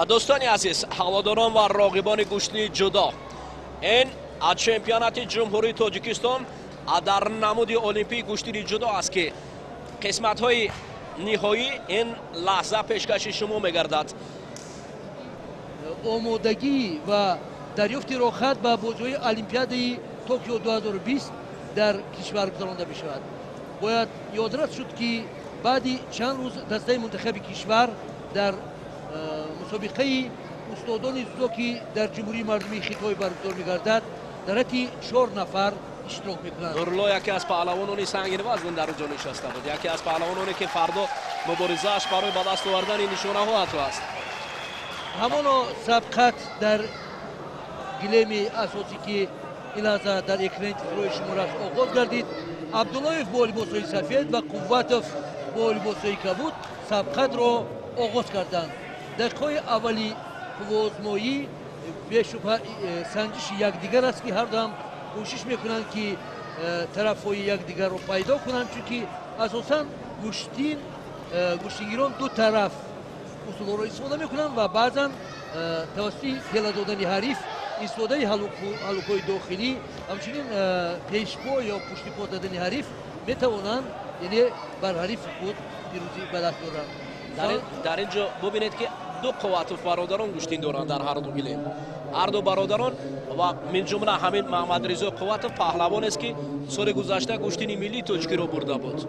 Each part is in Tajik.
Дӯстони азиз, ҳаводорон ва роғибони гӯштини ҷудо, ин чемпионати Ҷумҳурии Тоҷикистон дар намуди олимпии гӯштини ҷудо аст, ки қисматҳои ниҳоӣ ин лаҳза пешкаши шумо мегардад. Омодагӣ ва дарёфти роҳхат ба бозиҳои Олимпиадаи Токио 2020 дар кишвар гузаронда мешавад. Бояд ёдрас шуд, ки баъди чанд рӯз дастаи мунтахаби кишвар дар мусобиқаи устодони дзюдо, ки дар Ҷумҳурии Мардумии Хитой баргузор мегардад, дар ҳайати 4 нафар иштирок мекунанд. Нурулло яке аз паҳлавонони сангинвазн дар ҷо нишаста буд, яке аз паҳлавононе, ки фардо муборизааш барои ба даст овардани нишонаҳо ҳатто аст. Ҳамоно сабқат дар гилеми асосӣ, ки ин лаҳза дар экрани тифлои шумо раст, оғоз гардид. Абдуллоев бо либосҳои сафед ва Қувватов бо либосҳои кабуд сабқатро оғоз карданд. Дақиқаҳои аввали қувваозмоӣ бешубҳа санҷиши якдигар аст, ки ҳардуам кӯшиш мекунанд, ки тарафҳои якдигарро пайдо кунанд, чунки асосан гӯштингирон ду тараф усулҳоро истифода мекунанд ва баъзан тавассути тела додани ҳариф, истифодаи ҳалукҳои дохилӣ, ҳамчунин пешпо ё пуштипо задани ҳариф метавонанд, яъне бар ҳарифи худ пирӯзӣ ба даст оранд. Дар ин ҷо бубинед, ки ду Қувватов бародарон гӯштин доранд дар ҳарду гилем, ҳарду бародарон, ва минҷумла ҳамин Маҳмадризо Қувватов паҳлавонест, ки соли гузашта гӯштини миллии тоҷикиро бурда буд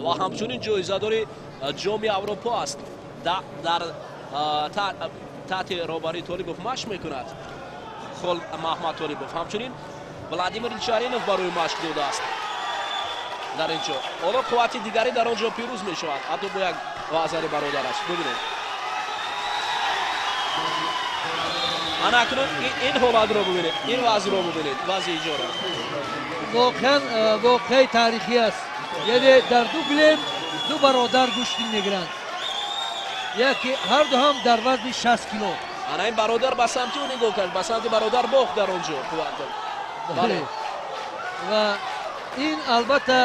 ва ҳамчунин ҷоизадори Ҷоми Аврупо аст. Дар таҳти роҳбарии Толибов машқ мекунад хол Маҳмад Толибов. Ҳамчунин Владимир Чаринов барои машқ додааст дар ин ҷо. Ҳоло қуввати дигарӣ дар он ҷо пирӯз мешавад, ҳатто бо як вазари бародараш. Бубинед, ана акнун ин ҳолатро бубинед, ин вазъро бубинед, вазъи иҷора. Воқеан воқеаи таърихӣ аст, яъне дар ду гилем ду бародар гӯштин мегиранд, яке ҳарду ҳам дар вазни 60 кило. Ана ин бародар ба самти ӯ нигоҳ кард, ба самти бародар бохт дар он ҷо Қувватов. Бале, ва ин албатта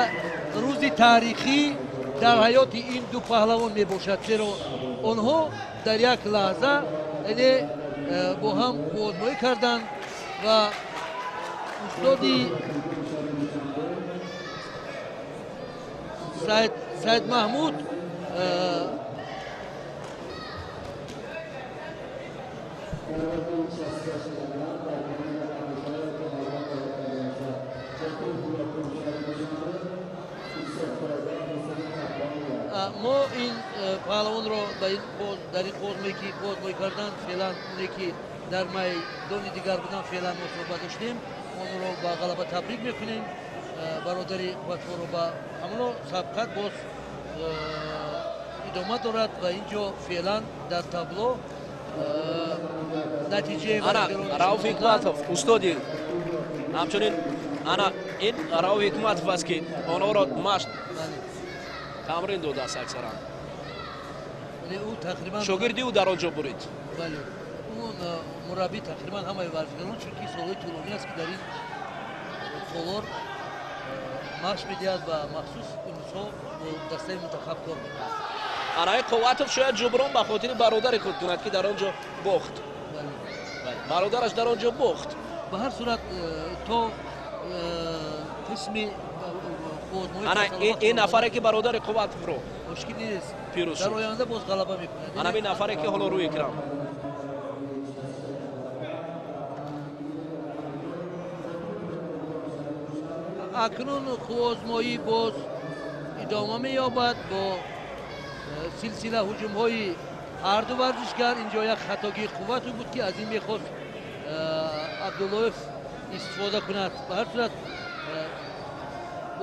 рӯзи таърихӣ дар ҳаёти ин ду паҳлавон мебошад, зеро онҳо дар як лаҳза, яъне бо ҳам қувваозмоӣ карданд ва устоди Саид Маҳмуд мо ин паҳлавонро дар ин қувваозмоӣ, ки қувваозмоӣ карданд, феълан оне ки дар майдони дигар буданд, феълан мо суҳбат доштем, онро ба ғалаба табрик мекунем, бародари Қувватовро. Ба ҳамоно сабқат боз идома дорад ва ин ҷо феълан дар табло натиҷаи Ана Рауф Ҳикматов, устоди, ҳамчунин ана ин Рауф Ҳикматов аст, ки онҳоро машқ тамрин додааст аксаран. Шогирди ӯ дар он ҷо бурид. Бале, ӯ мураббӣ тақрибан ҳамаи варзишгарон, чунки солҳои тӯлонӣ аст, ки дар ин толор машқ медиҳад ва махсус имрӯзҳо бо дастаи мунтахаб кор мекунад. Ана ин Қувватов шояд ҷуброн ба хотири бародари худ кунад, ки дар он ҷо бохт. Бародараш дар он ҷо бохт. Ба ҳар сурат то қисми ана ин нафаре, ки бародари Қувватовро мушкил нест, пирӯз дар оянда боз ғалаба мекунад. Ана ин нафаре, ки ҳоло рӯи экран. Акнун қувваозмоӣ боз идома меёбад бо силсила ҳуҷумҳои ҳарду варзишгар. Инҷо як хатогии Қувватов буд, ки аз ин мехост Абдуллоев истифода кунад. Ба ҳар сурат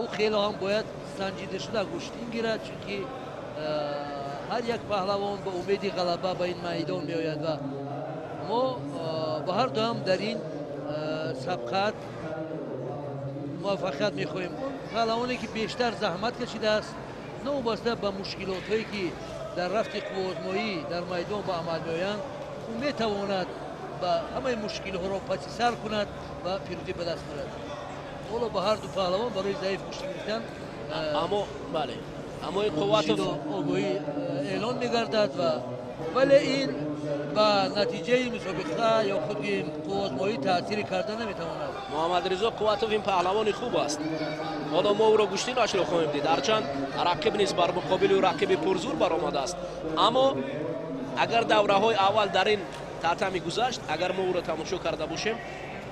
ӯ хело ҳам бояд санҷида шуда гӯштин гирад, чунки ҳар як паҳлавон ба умеди ғалаба ба ин майдон меояд ва мо ба ҳарду ҳам дар ин сабқат муваффақият мехоҳем. Он паҳлавоне, ки бештар заҳмат кашидааст, новобаста ба мушкилотҳое, ки дар рафти қувваозмоӣ дар майдон ба амал меоянд, ӯ метавонад ба ҳамаи мушкилҳоро паси сар кунад ва пирӯзӣ ба даст орад. Ҳоло ба ҳарду паҳлавон барои заиф гӯштӣ гирифтан аммо бале, аммо ин Қувватов огоҳӣ эълон мегардад ва вале ин Ба натиҷаи мусобиқа ё худ қувваозмоӣ таъсире карда наметавонад. Муҳаммадризо Қувватов ин паҳлавони хуб аст. Ҳоло мо ӯро гӯштинашро хоҳем дид. Ҳарчанд рақиб низ бар муқобили ӯ рақиби пурзур баромадааст, аммо агар давраҳои аввал дар ин татами гузашт, агар мо ӯро тамошо карда бошем,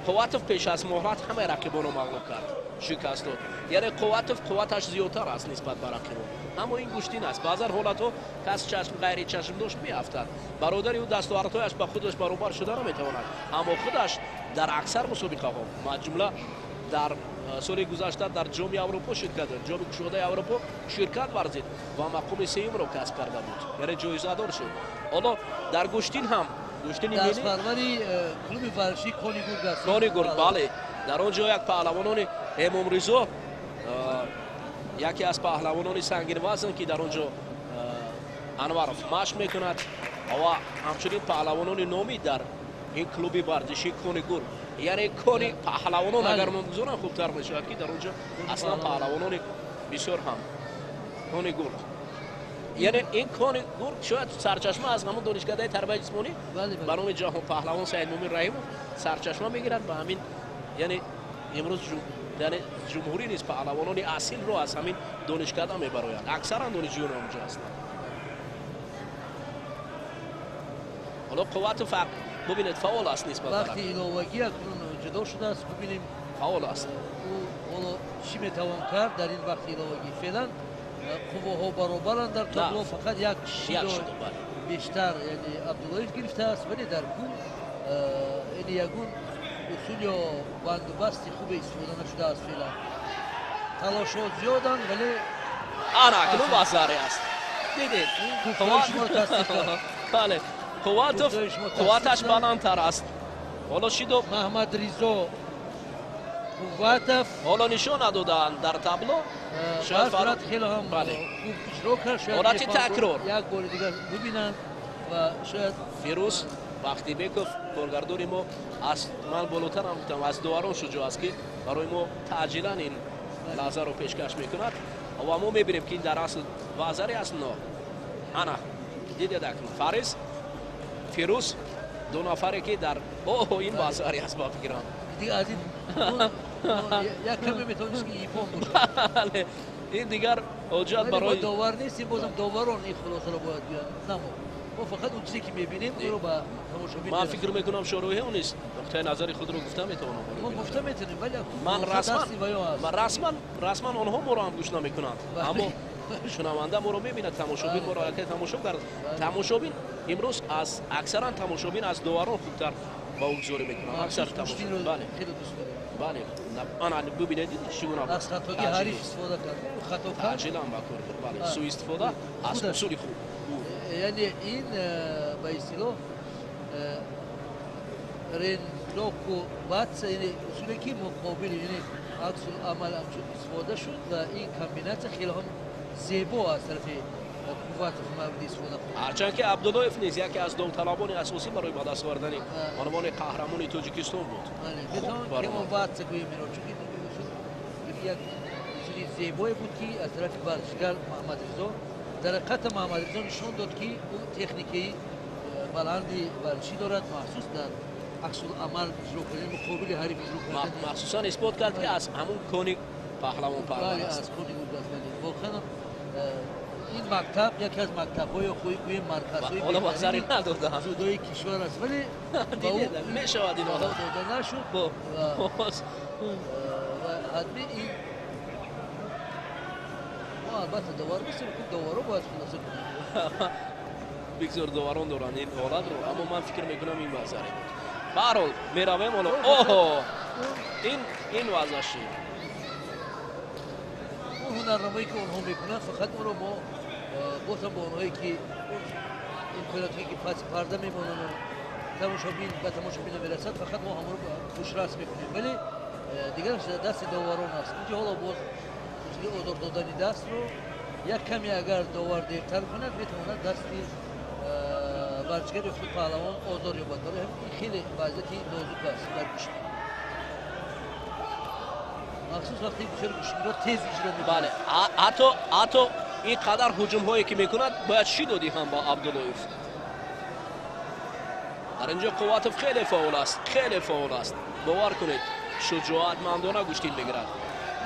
Қувватов пеш аз муҳлат ҳамаи рақибонро мағлуб кард, шикаст дод. Яъне Қувватов қувваташ зиёдтар аст нисбат ба рақибон. Аммо ин гӯштин аст. Баъзан ҳолатҳо кас чашм ғайри чашмдошт меафтад. Бародари ӯ дастовардҳояш ба худаш баробар шуда наметавонад, аммо худаш дар аксар мусобиқаҳо, ҷумла дар соли гузашта дар Ҷоми Аврупо ширкат, Ҷоми кушодаи Аврупо ширкат варзид ва мақоми сеюмро касб карда буд, яъне ҷоизадор шуд. Ҳоло дар гӯштин ҳам гӯштини миллӣ дастпарвари клуби варзишии Кони Гург аст. Кони Гург, бале. Дар он ҷо як паҳлавонони Эмомризо, яке аз паҳлавонони сангинвазн, ки дар он ҷо Анваров машқ мекунад, ва ҳамчунин паҳлавонони номӣ дар ин клуби варзишии Кони Гург, яъне кони паҳлавонон агар ном гузорам хубтар мешавад, ки дар он ҷо аслан паҳлавонони бисёр ҳам Кони Гург. Яъне ин Кони Гург шояд сарчашма аз ҳамон донишкадаи тарбияи ҷисмонӣ ба номи ҷаҳон паҳлавон Саидмумин Раҳимов сарчашма мегирад. Ба ҳамин яъне имрӯз яъне ҷумҳурӣ низ паҳлавонони асилро аз ҳамин донишкада мебарояд. Аксаран донишҷӯён онҷо ҳастанд. Ҳоло Қувватов бубинед, фаъол аст нисбат ба вақти иловагӣ акнун ҷудо шудааст. Бубинем, фаъол аст. Ӯ ҳоло чӣ метавон кард дар ин вақти иловагӣ? Феълан қувваҳо баробаранд дар табло, фақат як шидо бештар яъне Абдуллоев гирифтааст, вале дар кул яъне ягон усул ё бандубасти хубе истифода нашудааст. Феълан талошҳо зиёданд, вале ана акнун вазаре аст. Дидед, бале, Қувватов қувваташ баландтар аст. Ҳоло шидо Маҳмадризо Қувватов ҳоло нишон надоданд дар табло. Шояд фарат хеле ҳам хуб иҷро кард. Шояд ҳолати такрор як бори дигар бибинанд ва шояд Фирӯз Бахтибеков, коргардони мо, аз ман болотар ҳам гуфтам, аз доварон шуҷоъ аст, ки барои мо таъҷилан ин лаҳзаро пешкаш мекунад ва мо мебинем, ки ин дар асл вазаре аст. Но ана дидед, акнун Фарис, Фирӯз, ду нафаре ки дар оҳо ин вазаре аст ба фикрам. Аз ин як каме метавонист ки ипон бошад. Ин дигар ҳоҷат барои довар нест, ин бозам доварон ин хулосаро бояд гӯянд, на мо. Мо фақат он чизе ки мебинем, ӯро ба тамошобин. Ман фикр мекунам, шоруҳи нест нуқтаи назари худро гуфта метавонам. Мо гуфта метавонем, вале ман расман онҳо моро ҳам гӯш намекунанд, аммо шунаванда моро мебинад, тамошобин моро аллакай тамошо кард. Тамошобин имрӯз аз аксаран тамошобин аз доварон хубтар ба ӯ гузорӣ мекунанд. Аксар тамошобин, бале, бале. Ана бубинед, чӣ гуна аз хатоги ҳариф истифода кард. Хато кард, таъҷилан ба кор бурд. Бале, суистифода аз усули хуб. Яъне ин ба истилоҳ рендоку ватса, яъне усуле ки муқобили, яъне аксуламал истифода шуд ва ин комбинатсия хеле ҳам зебо аз тарафи Қувватов мавриди истифода хӯрд. Ҳарчанд ки Абдуллоев низ яке аз довталабони асосӣ барои ба даст овардани унвони қаҳрамони Тоҷикистон буд. Метавон ки ватса гӯем инро, чунки як усули зебое буд, ки аз тарафи варзишгар Маҳмадризо. Дар ҳақиқат Маҳмадризо нишон дод, ки ӯ техникаи баланди варзишӣ дорад, махсус дар аксуламал иҷро кардани, муқобили ҳариф иҷро кардан. Махсусан исбот кард, ки аз ҳамун кони паҳлавонпарвар аст. Аз кони гург аст. Воқеан ин мактаб яке аз мактабҳои гӯем марказҳои ҳоло вазаре надоданд ҷудои кишвар аст, вале мешавад ин ҳолат дода нашуд ва ҳатми ин мо албатта довар нестем, доваро бояд хулоса кунанд. Бигзор доварон доранд ин ҳолатро, аммо ман фикр мекунам, ин вазаре буд. Ба ҳар ҳол меравем ҳоло. Оҳо, ин вазаши он ҳунарнамое ки онҳо мекунанд, фақат онро мо бозам ба онҳое ки имкониятҳое ки паси парда мемонанд, тамошобин ба тамошобин намерасад, фақат мо ҳамонро хушрас мекунем, вале дигараш дасти доварон аст. Инҷо ҳоло боз усули озор додани дастро як каме агар довар дертар кунад, метавонад дасти варзишгари худ паҳлавон озор ёбад. Барои ҳамин ин хеле вазъияти нозук аст дар гӯштӣ, махсус вақте бисёр гӯштиро тез иҷро мекунад. Бале, ҳатто ин қадар ҳуҷумҳое ки мекунад, бояд чӣ додӣ ҳам ба Абдуллоев. Дар инҷо Қувватов хеле фаъол аст, хеле фаъол аст. Бовар кунед, шуҷоатмандона гӯштин мегирад.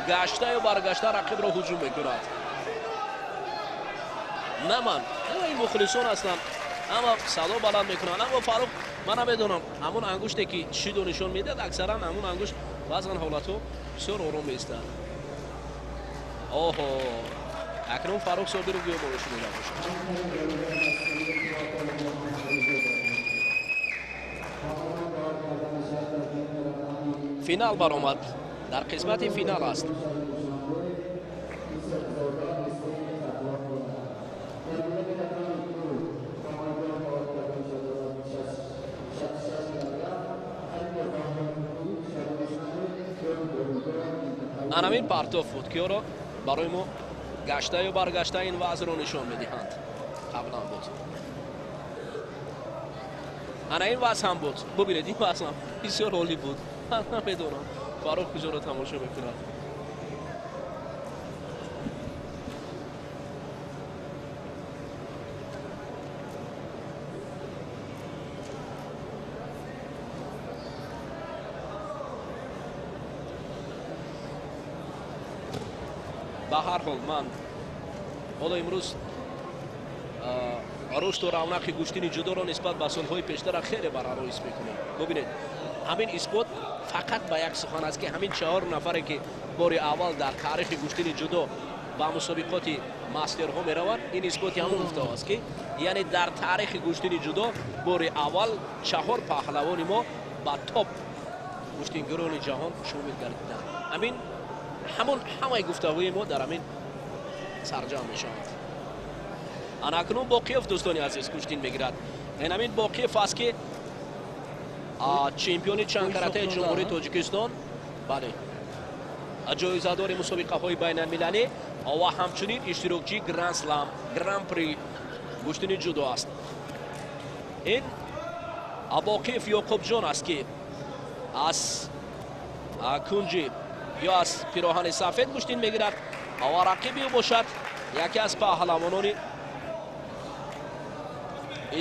Гашта ё баргашта рақибро ҳуҷум мекунад. На ман, ҳамаи мухлисон ҳастанд, ҳама садо баланд мекунанд. Аммо Фарух, ман намедонам, ҳамон ангуште ки шидо нишон медиҳад, аксаран ҳамон ангушт баъзан ҳолатҳо бисёр ором меистад. Оҳо, акнун Фарух Собиров гӯё моро шунида бошад. Финал баромад, дар қисмати финал аст. Анамин партов буд, ки ӯро барои мо гаштаю баргашта ин вазъро нишон медиҳанд. Қаблан буд. Ана ин вазъ ҳам буд. Бубинед, ин вазъ ҳам бисёр олӣ буд. Ман намедонам Фарух куҷоро тамошо мекунад. Ба ҳар ҳол, ман ҳоло имрӯз рушду равнақи гӯштини ҷудоро нисбат ба солҳои пештара хеле баръало ҳис мекунем. Бубинед, ҳамин исбот фақат ба як сухан аст, ки ҳамин 4 нафаре ки бори аввал дар таърихи гӯштини ҷудо ба мусобиқоти мастерҳо мераванд, ин исботи ҳамон гуфтаҳо аст, ки яъне дар таърихи гӯштини ҷудо бори аввал 4 паҳлавони мо ба топ гӯштингирони ҷаҳон шомил гардиданд. Ҳамин ҳамон ҳамаи гуфтаҳои мо дар ҳамин сарҷамъ мешаванд. Ана акнун Боқиев, дӯстони азиз, гӯштин мегирад. Ин ҳамин Боқиев аст, ки чемпиони чандкаратаи Ҷумҳурии Тоҷикистон, бале, ҷоизадори мусобиқаҳои байналмилалӣ ва ҳамчунин иштирокчии Гранд Слам, Гран При гӯштини ҷудо аст. Ин Боқиев Ёқубҷон аст, ки аз кунҷи ё аз пироҳани сафед гӯштин мегирад ва рақиби ӯ бошад яке аз паҳлавонони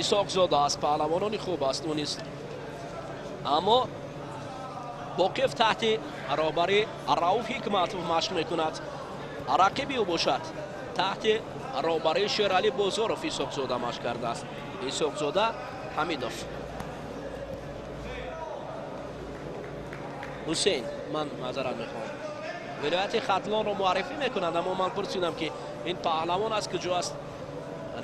Исоқзода аст, паҳлавонони хуб аст ӯ низ. Аммо Боқиев таҳти роҳбари Рауф Ҳикматов машқ мекунад. Рақиби ӯ бошад таҳти роҳбари Шералӣ Бозоров Исоқзода машқ кардааст. Исоқзода Ҳамидов. Ҳусейн, ман маъзарат мехоҳам, вилояти Хатлонро муаррифӣ мекунанд, аммо ман пурсидам, ки ин паҳлавон аз куҷо аст.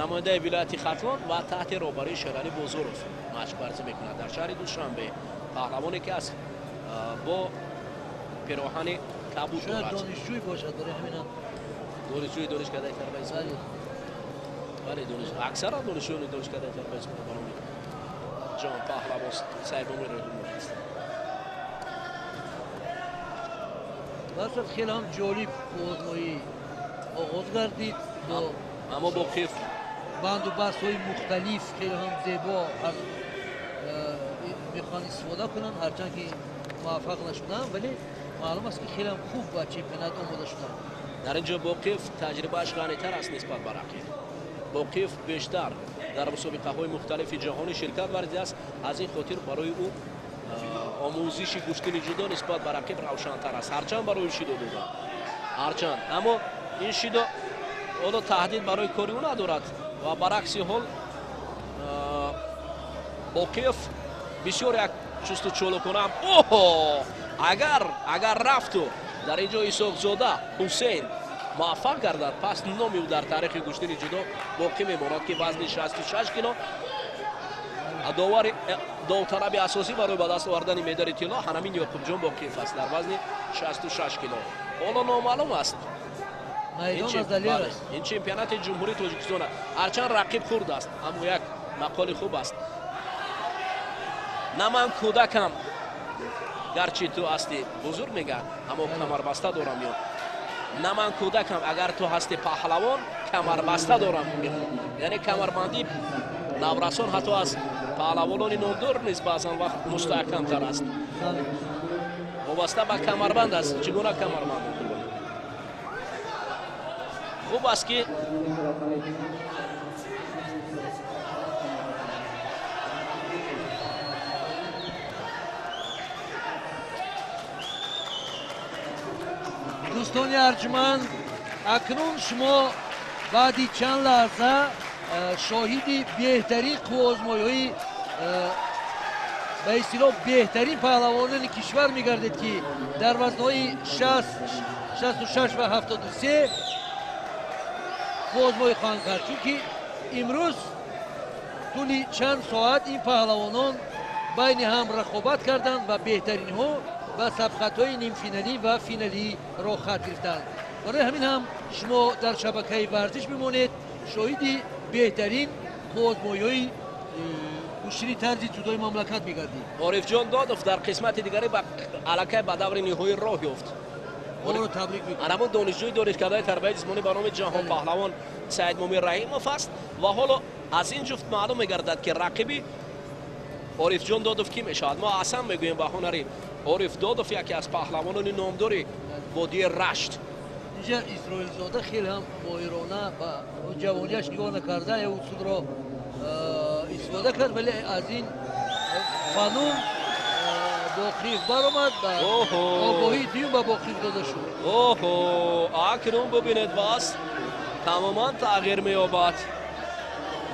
Намояндаи вилояти Хатлон ва таҳти роҳбарии Шералӣ Бозоров машқварзӣ мекунад дар шаҳри Душанбе. Паҳлавоне ки аз бо пироҳани кабуд дорад. Донишҷӯй бошад, барои ҳамин донишҷӯи донишкадаи тарбияи. Бале, аксаран донишҷӯёни донишкадаи тарбияи ба номи Ҷон Паҳлавон Сайбомир Раҳимов ҳастанд. Барсад хеле ҳам ҷолиб озмоӣ оғоз гардид. Аммо Боқиев банду бастҳои мухталиф хеле ҳам зебо аз мехоҳанд истифода кунанд, ҳарчанд ки муваффақ нашуданд, вале маълум аст, ки хеле ҳам хуб ба чемпионат омода шуданд. Дар инҷо Боқиев таҷрибааш ғанитар аст нисбат ба рақиб. Боқиев бештар дар мусобиқаҳои мухталифи ҷаҳонӣ ширкат варзидааст, аз ин хотир барои ӯ омӯзиши гӯштини ҷудо нисбат ба рақиб равшантар аст. Ҳарчанд барои шидо доданд, ҳарчанд, аммо ин шидо ҳоло таҳдид барои кори ӯ надорад ва баръакси ҳол Боқиев бисёр як чусту чолокона. Оҳо, агар рафту дар инҷо Исоқзода Ҳусейн муваффақ гардад, пас номи ӯ дар таърихи гӯштини ҷудо боқӣ мемонад, ки вазни 66 кило довари довталаби асосӣ барои ба даст овардани медали тилло ҳанамин Ёқубҷон Боқиев аст дар вазни 66 кило. Ҳоло номаълум аст. Ин чемпионати Ҷумҳурии Тоҷикистон аст. Ҳарчанд рақиб хурд аст, аммо як мақоли хуб аст. На ман кӯдакам, гарчи ту ҳасти бузург, мега, аммо камарбаста дорам. Ё на ман кӯдакам, агар ту ҳасти паҳлавон, камарбаста дорам. Яъне камарбандӣ наврасон ҳатто аз паҳлавонони номдор низ баъзан вақт мустаҳкамтар аст. Вобаста ба камарбанд аст, чӣ гуна камарбанд. Хуб аст, ки Дӯстони арҷманд, акнун шумо баъди чанд лаҳза шоҳиди беҳтарин қувваозмоиҳои ба истилоҳ беҳтарин паҳлавонони кишвар мегардед, ки дар вазнҳои 60, 66 ва 73 қувваозмоӣ хоҳанд кард, чунки имрӯз тӯли чанд соат ин паҳлавонон байни ҳам рақобат карданд ва беҳтаринҳо ба сабқатҳои нимфиналӣ ва финалӣ роҳ хат гирифтанд. Барои ҳамин ҳам шумо дар шабакаи варзиш бимонед, шоҳиди беҳтарин қувваозмоиҳои гӯштини тарзи ҷудои мамлакат мегардед. Орифҷон Додов дар қисмати дигаре аллакай ба даври ниҳоӣ роҳ ёфт. Оро табрик мекунем. Анамон донишҷӯи донишкардаи тарбияи ҷисмонӣ ба номи ҷаҳонпаҳлавон Саидмумин Раҳимов аст ва ҳоло аз ин ҷуфт маълум мегардад, ки рақиби Орифҷон Додов кӣ мешавад. Мо аҳсан мегӯем ба ҳунари Ориф Додов, яке аз паҳлавонони номдори водии Рашт. Инҷа Исроилзода хеле ҳам моҳирона ба ҷавониаш нигоҳ накарда як усулро истифода кард, вале аз ин фанун Боқиев баромад ва огоҳии дуюм ба Боқиев дода шуд. Оҳо, акнун бубинед, вазн тамоман тағйир меёбад.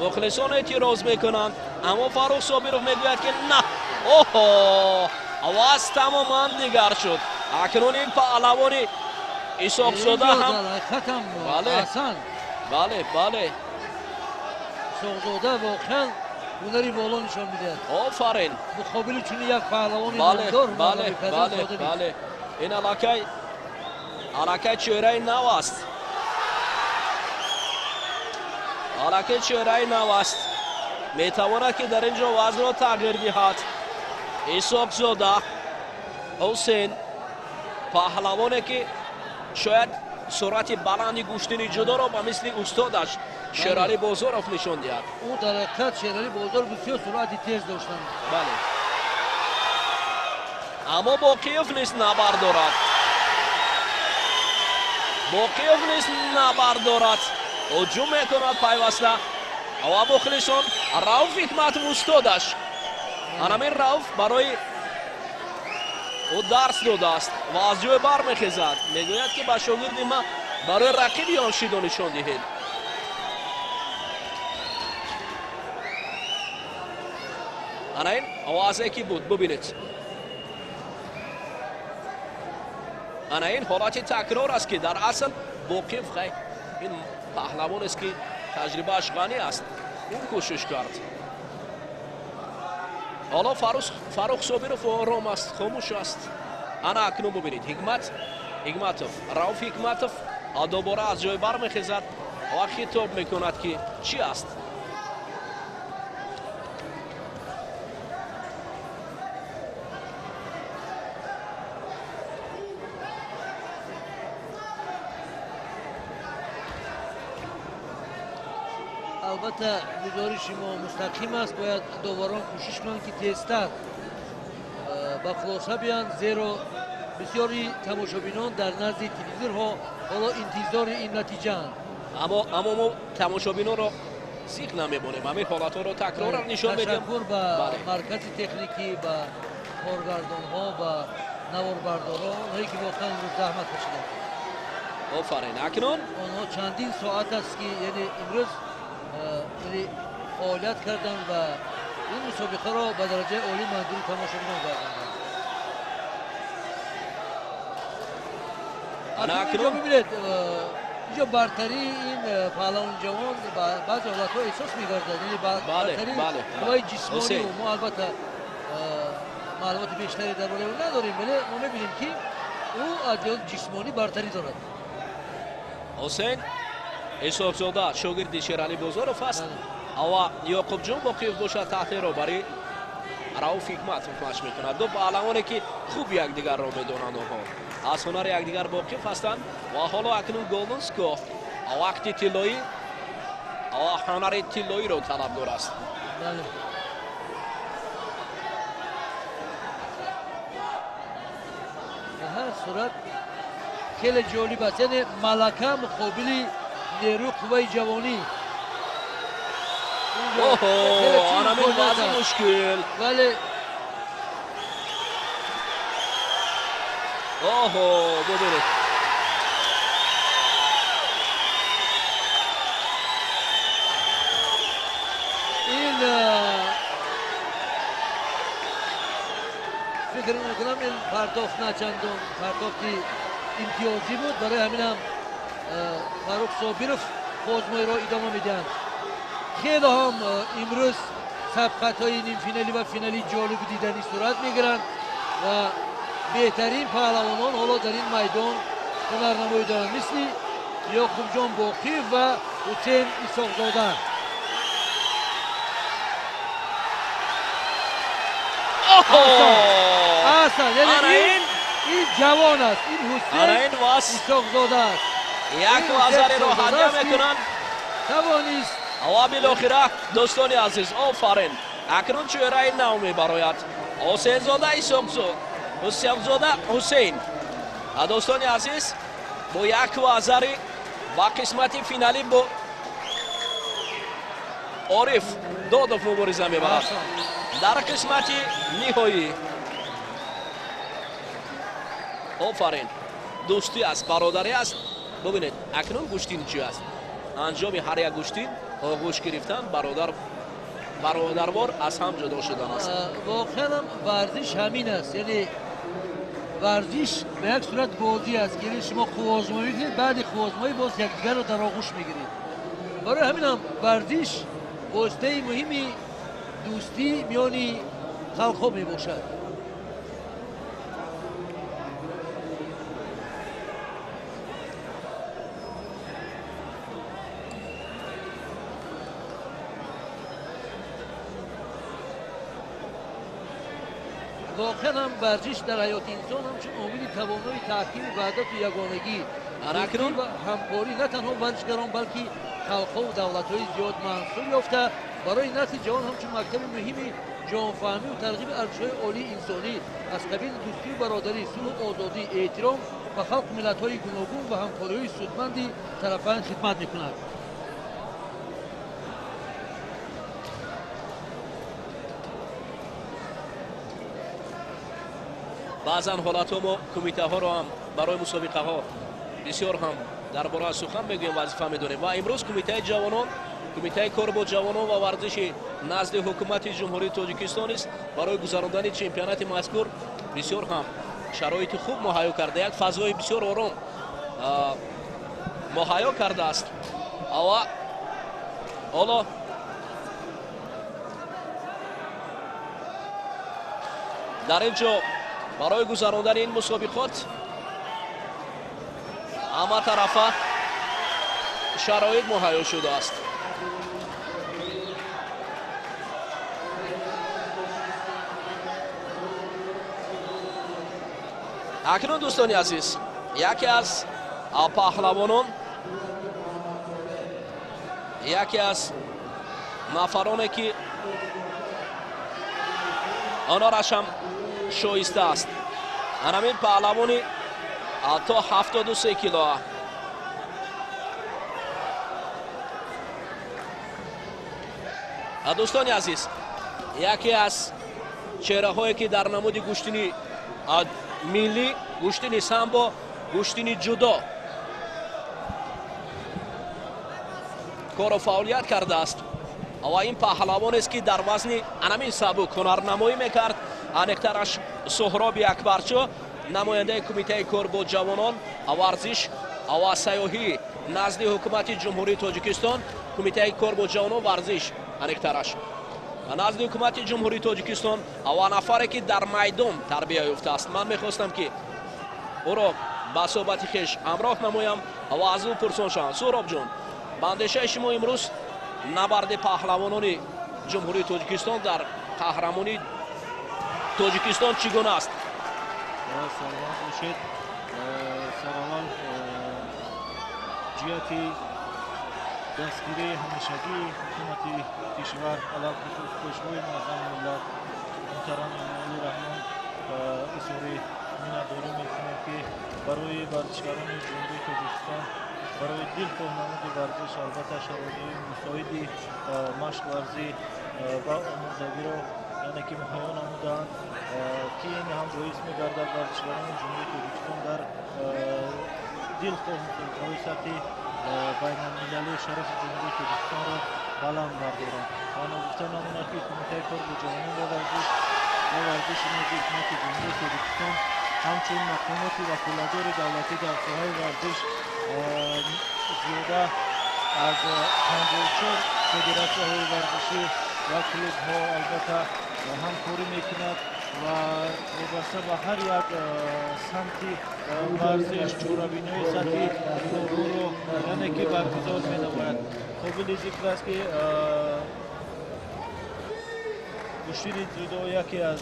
Мухлисон эътироз мекунанд, аммо Фаррух Собиров мегӯяд, ки на. Оҳо, вазн тамоман дигар шуд. Акнун ин паҳлавони Исоқзода ҳам бале, бале, Исоқзода воқеан ҳунари воло нишон медиҳад. Офарин. Муқобили чунин як паҳлавони номдор. Бале, бале, бале. Ин аллакай чеҳраи нав аст. Аллакай чеҳраи нав аст. Метавонад, ки дар ин ҷо вазнро тағйир диҳад. Исоқзода Ҳусейн, паҳлавоне, ки шояд суръати баланди гӯштини ҷудоро ба мисли устодаш Шералӣ Бозоров нишон диҳад. Ӯ дар ҳақиқат Шералӣ Бозоров бисёр суръати тез доштанд. Бале, аммо Боқиев низ набард дорад. Боқиев низ набард дорад, ҳуҷум мекунад пайваста ва мухлисон Рауф Ҳикматов устодаш, анамин Рауф барои ӯ дарс додааст ва аз ҷой бармехезад, мегӯяд, ки ба шогирди ман барои рақиби он шидо нишон диҳед. Ана ин овозе ки буд, бубинед. Ана ин ҳолати такрор аст, ки дар асл Боқиев хай ин паҳлавонест, ки таҷрибааш ғанӣ аст, ӯ кӯшиш кард. Ҳоло Фаррух Собиров ором аст, хомӯш аст. Ана акнун бубинед, Ҳикматов, Рауф Ҳикматов дубора аз ҷой бармехезад ва хитоб мекунад, ки чӣ аст. Албатта, гузориши мо мустақим аст, бояд доварон кӯшиш кунанд, ки тезтар ба хулоса биёянд, зеро бисёри тамошобинон дар назди телевизорҳо ҳоло интизори ин натиҷаанд. Аммо мо тамошобинонро зиқ намебонем, ҳамин ҳолатҳоро такроран нишон медиҳем. Ташаккур ба маркази техникӣ, ба коргардонҳо, ба наворбардорон, онҳое ки воқеан имрӯз заҳмат кашиданд. Офарин. Акнун онҳо чандин соат аст, ки яъне имрӯз фаъолият карданд ва ин мусобиқаро ба дараҷаи олӣ манзури тамошобинон гардонданд. Акнун бибинед, инҷо бартарии ин паҳлавони ҷавон ба баъзе ҳолатҳо эҳсос мегардад, яъне бартарии қувваи ҷисмонӣ. Мо албатта маълумоти бештаре дар бораи ӯ надорем, вале мо мебинем, ки ӯ аз ҷиҳати ҷисмонӣ бартарӣ дорад. Ҳусейн Исоқзода шогирди Шералӣ Бозоров аст ва Ёқубҷон Боқиев бошад таҳти роҳбарии Рауф Ҳикматов машқ мекунад. Ду паҳлавоне, ки хуб якдигарро медонанд, онҳо аз ҳунари якдигар боқиф ҳастанд ва ҳоло акнун Голунско вақти тиллоӣ ва ҳунари тиллоиро талабдор аст. Ба ҳар сурат хеле ҷолиб аст, яъне малака муқобили нерӯи қувваи ҷавонӣ. Оҳо, анамин вазъи мушкил. Вале оҳо, бубинед. мекунам ин партофт на чандон партофти имтиёзӣ буд. Барои ҳамин ҳам Фаррух Собиров қувваозмоиро идома медиҳанд. Хеле ҳам имрӯз сабқатҳои нимфиналӣ ва финалӣ ҷолибу диданӣ сурат мегиранд ва беҳтарин паҳлавонон ҳоло дар ин майдон ҳунарнамоӣ доранд, мисли Ёқубҷон Боқиев ва Ҳусейн Исоқзода. Аҳсан, яъне ин ҷавон аст, ин Ҳусейн Исоқзода аст. Як вазареро ҳадя мекунанд. Тавонист. Ва билохира дӯстони азиз, офарин. Акнун чеҳраи нав мебарояд. Ҳусейнзода Исоқзода Ҳусейн. Дӯстони азиз, бо як вазари ба қисмати финалӣ бо Ориф Додов мубориза мебарад дар қисмати ниҳоӣ. Офарин, дӯстӣ аст, бародарӣ аст. Бубинед, акнун гӯштин чӣ аст? Анҷоми ҳар як гӯштин оғӯш гирифтан, бародарвор аз ҳам ҷудо шудан аст. Воқеан ҳам варзиш ҳамин аст, яъне варзиш ба як сурат бозӣ аст, ки шумо қувваозмоӣ мекунед, баъди қувваозмоӣ боз якдигарро дар оғӯш мегиред. Барои ҳамин ҳам варзиш воситаи муҳими дӯстӣ миёни халқҳо мебошад. Воқеан ҳам варзиш дар ҳаёти инсон ҳамчун омили тавонои таҳкими ваҳдату ягонагӣ ва ҳамкорӣ на танҳо варзишгарон, балки халқҳову давлатҳои зиёд мансуб ёфта, барои насли ҷавон ҳамчун мактаби муҳими ҷонфаҳмиву тарғиби арзишҳои олии инсонӣ аз қабили дӯстию бародарӣ, сулҳу озодӣ, эҳтиром ба халқу миллатҳои гуногун ва ҳамкориҳои судманди тарафайн хидмат мекунад. Баъзан ҳолатҳо мо кумитаҳоро ҳам барои мусобиқаҳо бисёр ҳам дар бораи сухан мегӯем, вазифа медонем. Ва имрӯз кумитаи ҷавонон, кумитаи кор бо ҷавонон ва варзиши назди ҳукумати Ҷумҳурии Тоҷикистон низ барои гузарондани чемпионати мазкур бисёр ҳам шароити хуб муҳайё карда, як фазои бисёр ором муҳайё кардааст. Ва ҳоло дар ин ҷо барои гузарондани ин мусобиқот ҳама тарафа шароит муҳайё шудааст. Акнун дӯстони азиз, яке аз паҳлавонон, яке аз нафароне ки онораш ҳам шоиста аст, анамин паҳлавони то 73 кило. Дӯстони азиз, яке аз чеҳраҳое ки дар намуди гӯштини миллӣ, гӯштини самбо, гӯштини ҷудо кору фаъолият кардааст ва ин паҳлавонест ки дар вазни анамин сабук ҳунарнамоӣ мекард, аниқтараш Суҳроби Акбарчо, намояндаи кумитаи кор бо ҷавонон, варзиш ва сайёҳӣ назди ҳукумати Ҷумҳурии Тоҷикистон, кумитаи кор бо ҷавонон, варзиш аниқтараш назди ҳукумати Ҷумҳурии Тоҷикистон ва нафаре ки дар майдон тарбия ёфтааст. Ман мехостам ки ӯро ба суҳбати хеш ҳамроҳ намоям ва аз ӯ пурсон шавам. Суҳробҷон, ба андешаи шумо имрӯз набарди паҳлавонони Ҷумҳурии Тоҷикистон дар қаҳрамонии Тоҷикистон чӣ гуна аст? Саломат бошед. Сараввал ҷиҳати дастгирии ҳамешагии ҳукумати кишвар, алалхусус Пешвои муаззами миллат муҳтарам Эмомалӣ Раҳмон изҳори миннатдорӣ мекунем, ки барои варзишгарони Ҷумҳурии Тоҷикистон барои дилхоҳ намуди варзиш албатта шароитҳои мусоиди машқварзӣ ва омодагиро яъне ки муҳайё намудаанд, ки ин ҳам боис мегардад варзишгарони Ҷумҳурии Тоҷикистон дар дилхоҳ мусобиқаҳои сатҳи байналмилалии шарафи Ҷумҳурии Тоҷикистонро баланд бардоранд. Ва ногуфта намонад, ки кумитаи кор бо ҷавонон ва варзиш ва варзиши назди ҳукумати Ҷумҳурии Тоҷикистон ҳамчун мақомоти ваколатдори давлатӣ дар соҳаи варзиш зиёда аз 54 федератсияҳои варзишӣ ва клубҳо албатта ҳамкорӣ мекунад ва вобаста ба ҳар як самти варзиш чорабиниҳои сатҳи болоро яъне ки баргузор менамояд. Қобили зикр аст, ки гӯштини ҷудо яке аз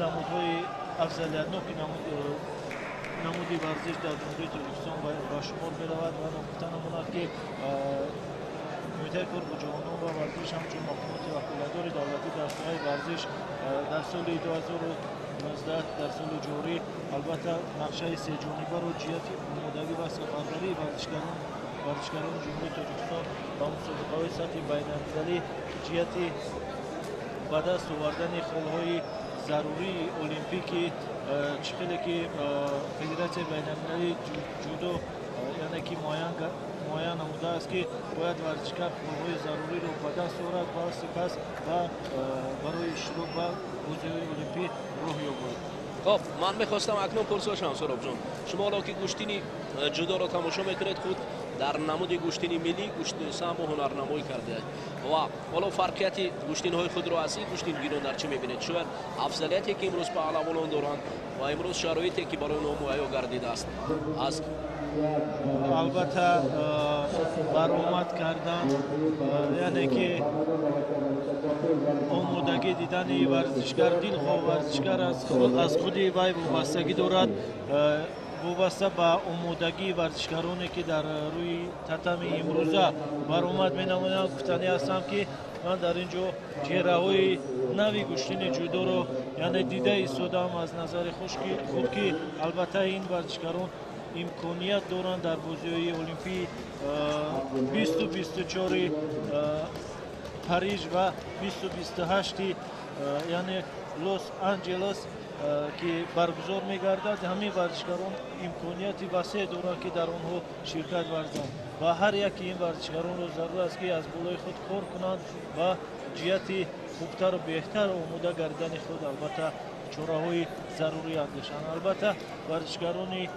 намудҳои афзалиятноки намуди варзиш дар Ҷумҳурии Тоҷикистон ба шумор меравад ва ногуфта намонад, ки Кумитаи кор бо ҷавонон ва варзиш ҳамчун мақомоти ваколатдори давлатӣ дар соҳаи варзиш дар соли 2019, дар соли ҷорӣ, албатта нақшаи сеҷонибаро ҷиҳати омодагӣ ва сафарбарии варзишгарони Ҷумҳурии Тоҷикистон ба мусобиқаҳои сатҳи байналмилалӣ ҷиҳати ба даст овардани холҳои зарурии олимпӣ, ки чӣ хеле ки Федератсияи байналмилалии ҷудо яъне ки муайян намудааст, ки бояд варзишгар холҳои заруриро ба даст орад ва сипас барои иштирок ба бозиҳои олимпӣ роҳ ёбад. Хоб, ман мехостам акнун пурсошам, Суробҷон, шумо ҳоло ки гӯштини ҷудоро тамошо мекунед, худ дар намуди гӯштини миллӣ самбо ҳунарнамоӣ кардаед ва ҳоло фарқияти гӯштинҳои худро аз ин гӯштингирон дар чӣ мебинед? Шояд афзалияте ки имрӯз паҳлавонон доранд ва имрӯз шароите ки барои онҳо муҳайё гардидааст аз Албатта, баромад кардан, яъне ки омодагӣ дидани варзишгар, дилхоҳ варзишгар аз худи вай вобастагӣ дорад. Вобаста ба омодагии варзишгароне, ки дар рӯи татами имрӯза баромад менамоянд, гуфтанӣ ҳастам, ки ман дар ин ҷо чеҳраҳои нави гӯштини ҷудоро яъне дида истодаам аз назари худ, ки албатта ин варзишгарон имконият доранд дар бозиҳои олимпии 2024-и Париж ва 2028-и яъне Лос Анҷелес, ки баргузор мегардад, ҳамин варзишгарон имконияти васеъ доранд, ки дар онҳо ширкат варзанд ва ҳар яки ин варзишгаронро зарур аст, ки аз болои худ кор кунанд ва ҷиҳати хубтару беҳтар омода гардидани худ албатта чораҳои зарурӣ андешанд. Албатта, варзишгарони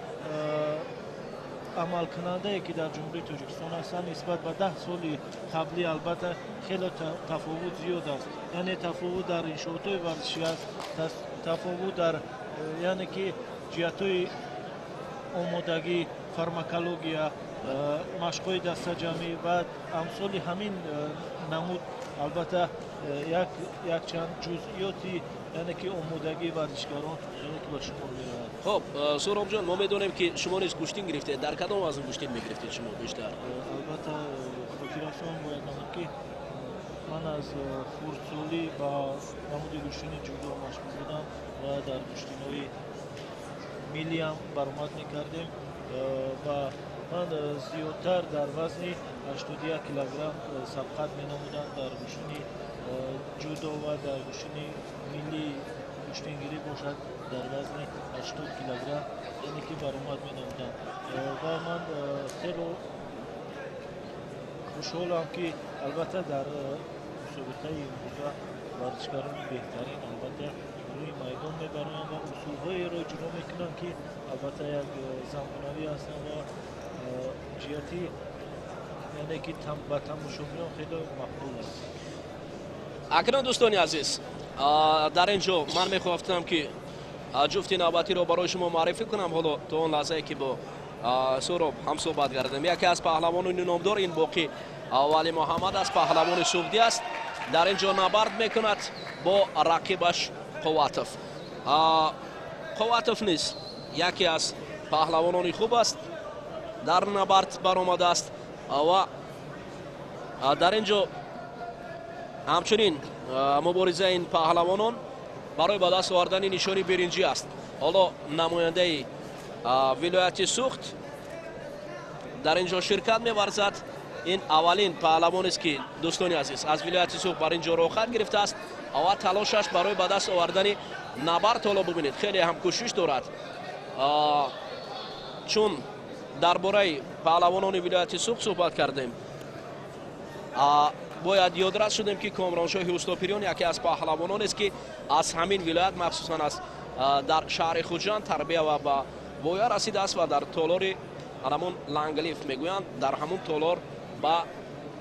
амалкунандае, ки дар Ҷумҳурии Тоҷикистон ҳастанд, нисбат ба 10 соли қаблӣ албатта хеле тафовут зиёд аст, яъне тафовут дар иншоотҳои варзишӣ аст, тафовут дар яъне ки ҷиҳатҳои омодагӣ, фармакология, машқҳои дастаҷамъӣ ва амсоли ҳамин намуд, албатта якчанд ҷузъиёти яъне ки омодагии варзишгарон яъне ки ба шумор меравад. Хоб, Суробҷон, мо медонем, ки шумо низ гӯштин гирифтед. Дар кадом вазн гӯштин мегирифтед шумо бештар? Албатта, хотиррасон бояд намуд, ки ман аз хурдсолӣ ба намуди гӯштини ҷудо машғул будам ва дар гӯштинҳои миллиам баромад мекардем ва ман зиёдтар дар вазни 81 килограмм сабқат менамудам дар гӯштини ҷудо ва дар гӯштини миллии гӯштингирӣ бошад, дар вазни 80 килограмм яъне ки баромад менамудам. Ва ман хело хушҳолам, ки албатта дар мусобиқаи имрӯза варзишгарони беҳтарин албатта рӯи майдон мебароянд ва усулҳоеро иҷро мекунанд, ки албатта як замонавӣ ҳастанд ва ҷиҳати яъне ки ба тамошобинон хеле мақбул аст. Акнун, дӯстони азиз, дар ин ҷо ман мехоҳам, ки ҷуфти навбатиро барои шумо муаррифӣ кунам. Ҳоло то он лаҳзае ки бо Суроб ҳамсӯҳбат гардем, яке аз паҳлавонони номдор ин Боқӣ Вали Муҳаммад аст, паҳлавони суғдӣ аст. Дар ин ҷо набард мекунад бо рақибаш Қувватов. Қувватов низ яке аз паҳлавонони хуб аст, дар набард баромадааст ва дар ин ҷо ҳамчунин муборизаи ин паҳлавонон барои ба даст овардани нишони биринҷӣ аст. Ҳоло намояндаи вилояти Суғд дар ин ҷо ширкат меварзад. Ин аввалин паҳлавонест, ки, дӯстони азиз, аз вилояти Суғд бар ин ҷо роҳхат гирифтааст ва талошаш барои ба даст овардани набард. Ҳоло бубинед, хеле ҳам кӯшиш дорад. Чун дар бораи паҳлавонони вилояти Суғд суҳбат кардем. Бояд ёдрас шудем, ки Комроншоҳи Устопириён яке аз паҳлавонон аст, ки аз ҳамин вилоят, махсусан аз дар шаҳри Хуҷанд тарбия ва ба воя расидааст ва дар толори ҳамон Ланглиф мегӯянд, дар ҳамон толор ба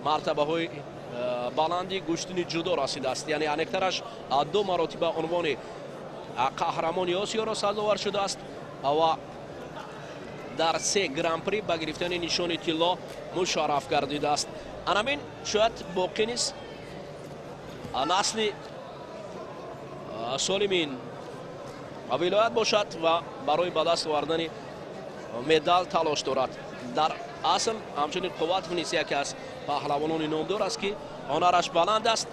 мартабаҳои баланди гӯштини ҷудо расидааст. Яъне аниқтараш, ду маротиба унвони қаҳрамони Осиёро сазовар шудааст ва дар се гран-при ба гирифтани нишони тилло мушарраф гардидааст. Анамин шояд боқӣ низ насли солимин вилоят бошад ва барои ба даст овардани медал талош дорад. Дар асл, ҳамчунин Қувватов низ яке аз паҳлавонони номдор аст, ки ҳунараш баланд аст.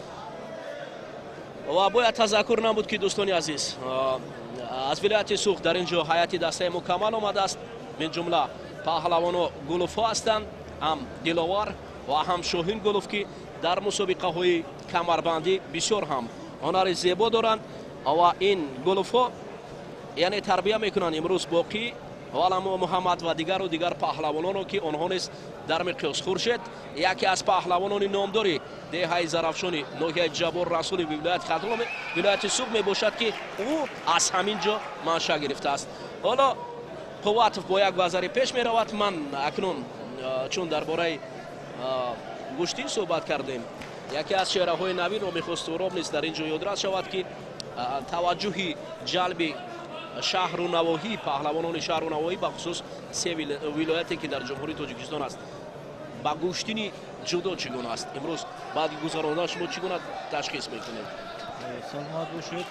Ва бояд тазаккур намуд, ки, дӯстони азиз, аз вилояти Суғд дар ин ҷо ҳайати дастаи мукаммал омадааст. Мин ҷумла паҳлавоно Гулуфҳо ҳастанд, ҳам Диловар ва ҳам Шоҳин Гулуф, ки дар мусобиқаҳои камарбандӣ бисёр ҳам ҳунари зебо доранд. Ва ин Гулуфҳо, яъне, тарбия мекунанд имрӯз Боқӣ Валамо Муҳаммад ва дигару дигар паҳлавононо, ки онҳо низ дар миқёс. Хуршед яке аз паҳлавонони номдори деҳаи Зарафшони ноҳияи Ҷаббор Расули вилояти Хатлон, вилояти Суғд мебошад, ки ӯ аз ҳамин ҷо манша гирифтааст. Ҳоло Қувватов бо як вазари пеш меравад. Ман акнун, чун дар бораи гӯштин суҳбат кардем, яке аз чеҳраҳои навинро мехост Суроб низ дар ин ҷо ёдрас шавад, ки таваҷҷӯҳи ҷалби шаҳру навоҳӣ, паҳлавонони шаҳру навоҳӣ, бахусус се вилояте, ки дар Ҷумҳурии Тоҷикистон аст, ба гӯштини ҷудо чӣ гуна аст? Имрӯз баъди гузарондан шумо чӣ гуна ташхис мекунед? Саломат бошед.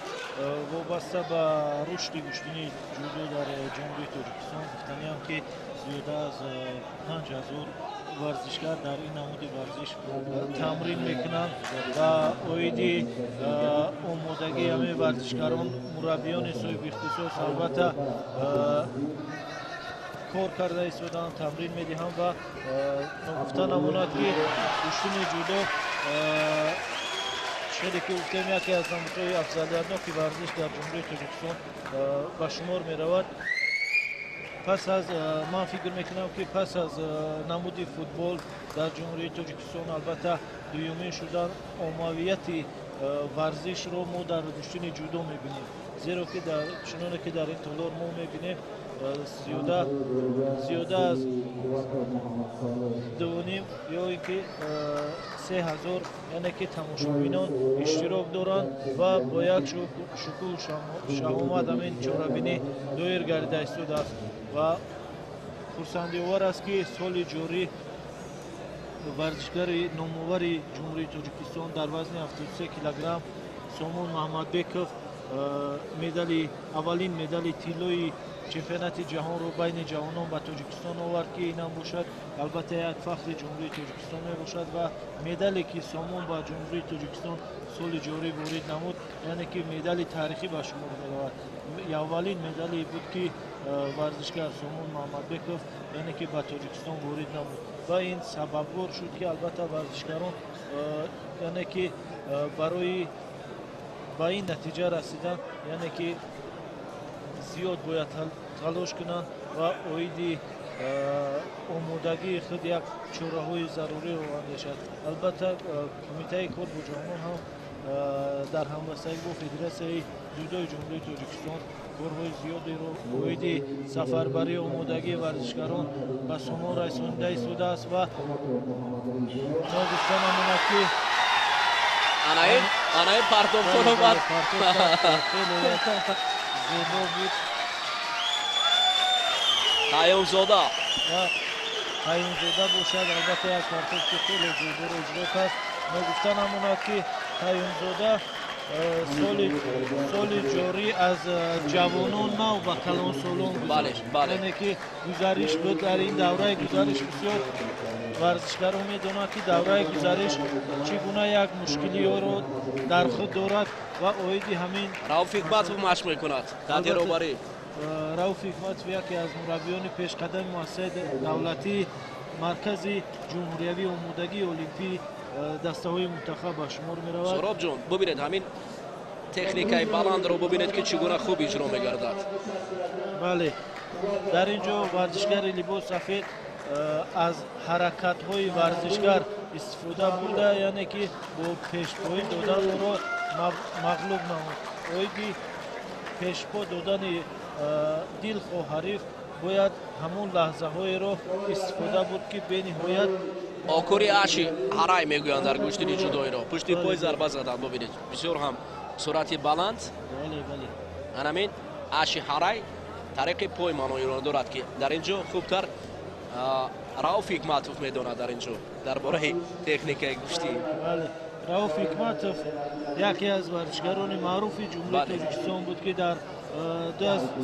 Вобаста ба рушди гӯштини ҷудо дар Ҷумҳурии Тоҷикистон гуфтаниам, ки зиёда аз 5000 варзишгар дар ин намуди варзиш тамрин мекунанд ва оиди омодагии ҳамаи варзишгарон мураббиёни соҳиби ихтисос албатта кор карда истодаанд, тамрин медиҳанд. Ва ногуфта намонад, ки гӯштини ҷудо, хеле ки гуфтем, яке аз намудҳои афзалиятноки варзиш дар Ҷумҳурии Тоҷикистон ба шумор меравад. Пас аз, ман фикр мекунам, ки пас аз намуди футбол дар Ҷумҳурии Тоҷикистон албатта дуюмин шудан оммавияти варзишро мо дар гӯштини ҷудо мебинем, зеро ки чуноне ки дар ин толор мо мебинем, зиёда аз 2,5 ё ин ки 3000, яъне ки тамошобинон иштирок доранд ва бо як шукӯҳу шаҳомат ҳамин чорабинӣ доир гардида истодааст. Ва хурсандиовар аст, ки соли ҷорӣ варзишгари номовари Ҷумҳурии Тоҷикистон дар вазни 73 килограмм Сомон Маҳмадбеков медали, аввалин медали тиллои чемпионати ҷаҳонро байни ҷавонон ба Тоҷикистон овард, ки инам бошад, албатта, як фахри Ҷумҳурии Тоҷикистон мебошад. Ва медале, ки Сомон ба Ҷумҳурии Тоҷикистон соли ҷорӣ ворид намуд, яъне ки медали таърихӣ ба шумор меравад. Аввалин медале буд, ки варзишгар Сомон Маҳмадбеков, яъне ки ба Тоҷикистон ворид намуд, ва ин сабабгор шуд, ки албатта варзишгарон, яъне ки барои ба ин натиҷа расидан, яъне ки зиёд бояд талош кунанд ва оиди омодагии худ як чораҳои заруриро андешад. Албатта, Кумитаи кор бо ҷавонон ҳам дар ҳамбастагӣ бо Федератсияи ҷудои Ҷумҳурии Тоҷикистон корҳои зиёдеро оиди сафарбарии омодагии варзишгарон ба сомон расонида истодааст. Ва ногуфта намонад, ки анаин партовхоно бад хеле зебо буд. Қаюмзода. Қаюмзода бошад, албатта, як партовки хеле зеборо иҷро кард. Ногуфта намонад, ки Қаюмзода соли ҷорӣ аз ҷавонон нав ба калонсолон гузашт, яъне ки гузариш буд. Дар ин давраи гузариш бисёр варзишгарон медонанд, ки давраи гузариш чӣ гуна як мушкилиҳоро дар худ дорад ва оиди ҳамин Рауф Ҳикматов машқ мекунад таҳти роҳбарӣ. Рауф Ҳикматов яке аз мураббиёни пешқадами муассисаи давлатии Маркази ҷумҳуриявии омодагии олимпӣ дастаҳои мунтахаб ба шумор меравад. Суробҷон, бубинед, ҳамин техникаи баландро бубинед, ки чӣ гуна хуб иҷро мегардад. Бале, дар ин ҷо варзишгари либос сафед аз ҳаракатҳои варзишгар истифода бурда, яъне ки бо пешпоӣ додан ӯро мағлуб намуд. Оиди пешпо додани дилхоҳ ҳариф бояд ҳамон лаҳзаҳоеро истифода бурд, ки бениҳоят окури аши ҳарай мегӯянд дар гӯштини ҷудоиро. Пушти пой зарба задан, бубинед, бисёр ҳам суръати баланд. Анамин аши ҳарай тариқи пой маъноиро дорад, ки дар ин ҷо хубтар Рауф Ҳикматов медонад дар ин ҷо дар бораи техникаи гӯштӣ. Рауф Ҳикматов яке аз варзишгарони маъруфи Ҷумҳурии Тоҷикистон буд, ки дар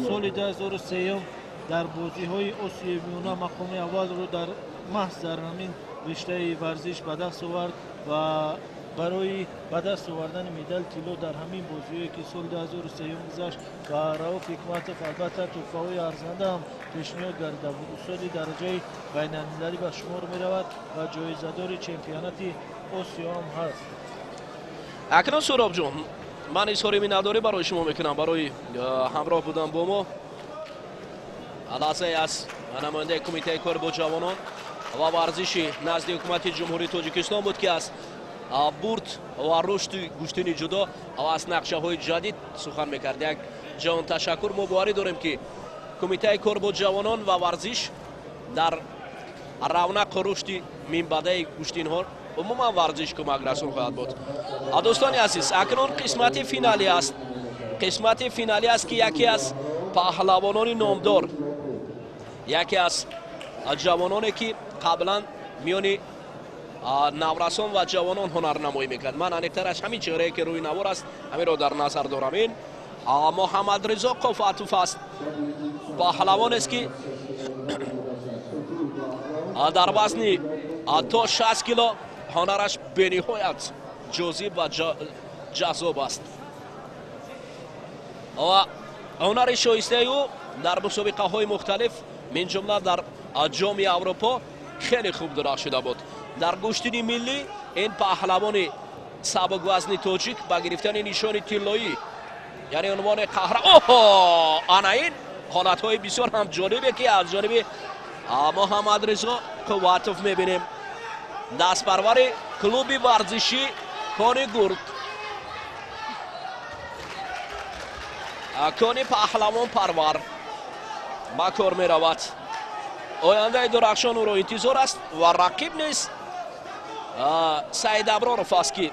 соли 2003 дар бозиҳои Осиёи Миёна мақоми аввалро дар маҳз дар ҳамин риштаи варзиш ба даст овард ва барои ба даст овардани медали тилло дар ҳамин бозиҳое, ки соли 2003 гузашт, ва Рауф Ҳикматов албатта тӯҳфаҳои арзанда ҳам пешниҳод гардида буд. Устоди дараҷаи байналмилалӣ ба шумор меравад ва ҷоизадори чемпионати Осиё ҳам ҳаст. Акнун Суробҷон, ман изҳори миннатдорӣ барои шумо мекунам барои ҳамроҳ будан бо мо. Лаҳзае аз намояндаи Кумитаи кор бо ҷавонон ва варзиши назди Ҳукумати Ҷумҳурии Тоҷикистон буд, ки аз бурд ва рушди гӯштини ҷудо ва аз нақшаҳои ҷадид сухан мекард. Як ҷавон ташаккур. Мо боварӣ дорем, ки Кумитаи кор бо ҷавонон ва варзиш дар равнақу рушди минбаъдаи гӯштинҳо, умуман варзиш кӯмакрасон хоҳад буд. Дӯстони азиз, акнун қисмати финалӣ аст. Қисмати финалӣ аст, ки яке аз паҳлавонони номдор, яке аз ҷавононе, ки қаблан миёни наврасон ва ҷавонон ҳунарнамоӣ мекард, ман аниқтараш ҳамин чеҳрае, ки рӯи навор аст, ҳаминро дар назар дорам. Ин Муҳаммадризо Қувватов аст, паҳлавонест, ки дар вазни то 60 кило ҳунараш бениҳоят ҷозиб ва ҷаззоб аст ва ҳунари шоистаи ӯ дар мусобиқаҳои мухталиф, мин ҷумла дар Ҷоми Аврупо, хеле хуб дурахшида буд. Дар гӯштини миллӣ ин паҳлавони сабуквазни тоҷик ба гирифтани нишони тиллоӣ, яъне унвони қаҳра, оҳо, ана ин ҳолатҳои бисёр ҳам ҷолибе, ки аз ҷониби Муҳаммадризо Қувватов мебинем, дастпарвари клуби варзишӣ Кони Гург, кони паҳлавон парвар ба кор меравад. Ояндаи дурахшон ӯро интизор аст ва рақиб низ Саид Аброров аст, ки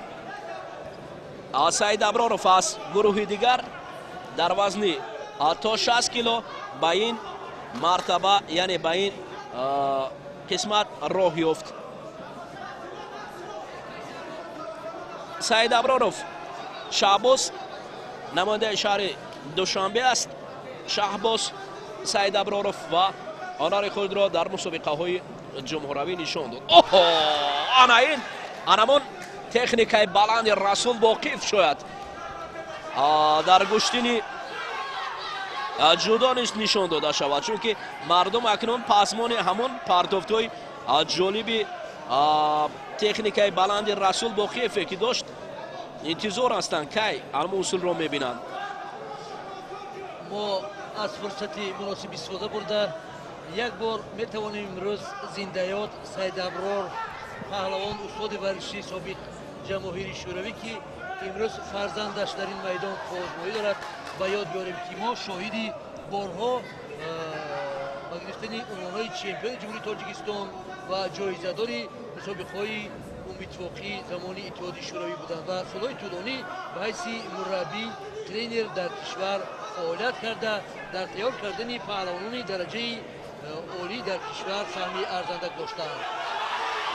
Саид Аброров аз гурӯҳи дигар дар вазни то 60 кило ба ин мартаба, яъне ба ин қисмат роҳ ёфт. Саид Аброров Шаҳбоз намояндаи шаҳри Душанбе аст. Шаҳбоз Саид Аброров ва ҳунари худро дар мусобиқаҳои ҷумҳуравӣ нишон дод. Оҳо, ана ин анамон техникаи баланди Расул Боқиев шояд дар гӯштини ҷудо низ нишон дода шавад, чунки мардум акнун пасмони ҳамон партофтҳои ҷолиби техникаи баланди Расул Боқиеве, ки дошт, интизор ҳастанд, кай ҳамон усулро мебинанд. Мо аз фурсати муносиб истифода бурда як бор метавонем имрӯз зиндаёд Саид Аброр, паҳлавон, устоди варзиши собиқ Ҷамоҳири Шӯравӣ, ки имрӯз фарзандаш дар ин майдон қувваозмоӣ дорад, ба ёд биёрем, ки мо шоҳиди борҳо ба гирифтани унвонҳои чемпиони Ҷумҳурии Тоҷикистон ва ҷоизадори мусобиқаҳои умумиттифоқии замони Иттиҳоди Шӯравӣ буданд ва солҳои тӯлонӣ ба ҳайси мураббӣ, тренер дар кишвар фаъолият карда, дар тайёр кардани паҳлавонони дараҷаи олӣ дар кишвар саҳми арзанда доштанд.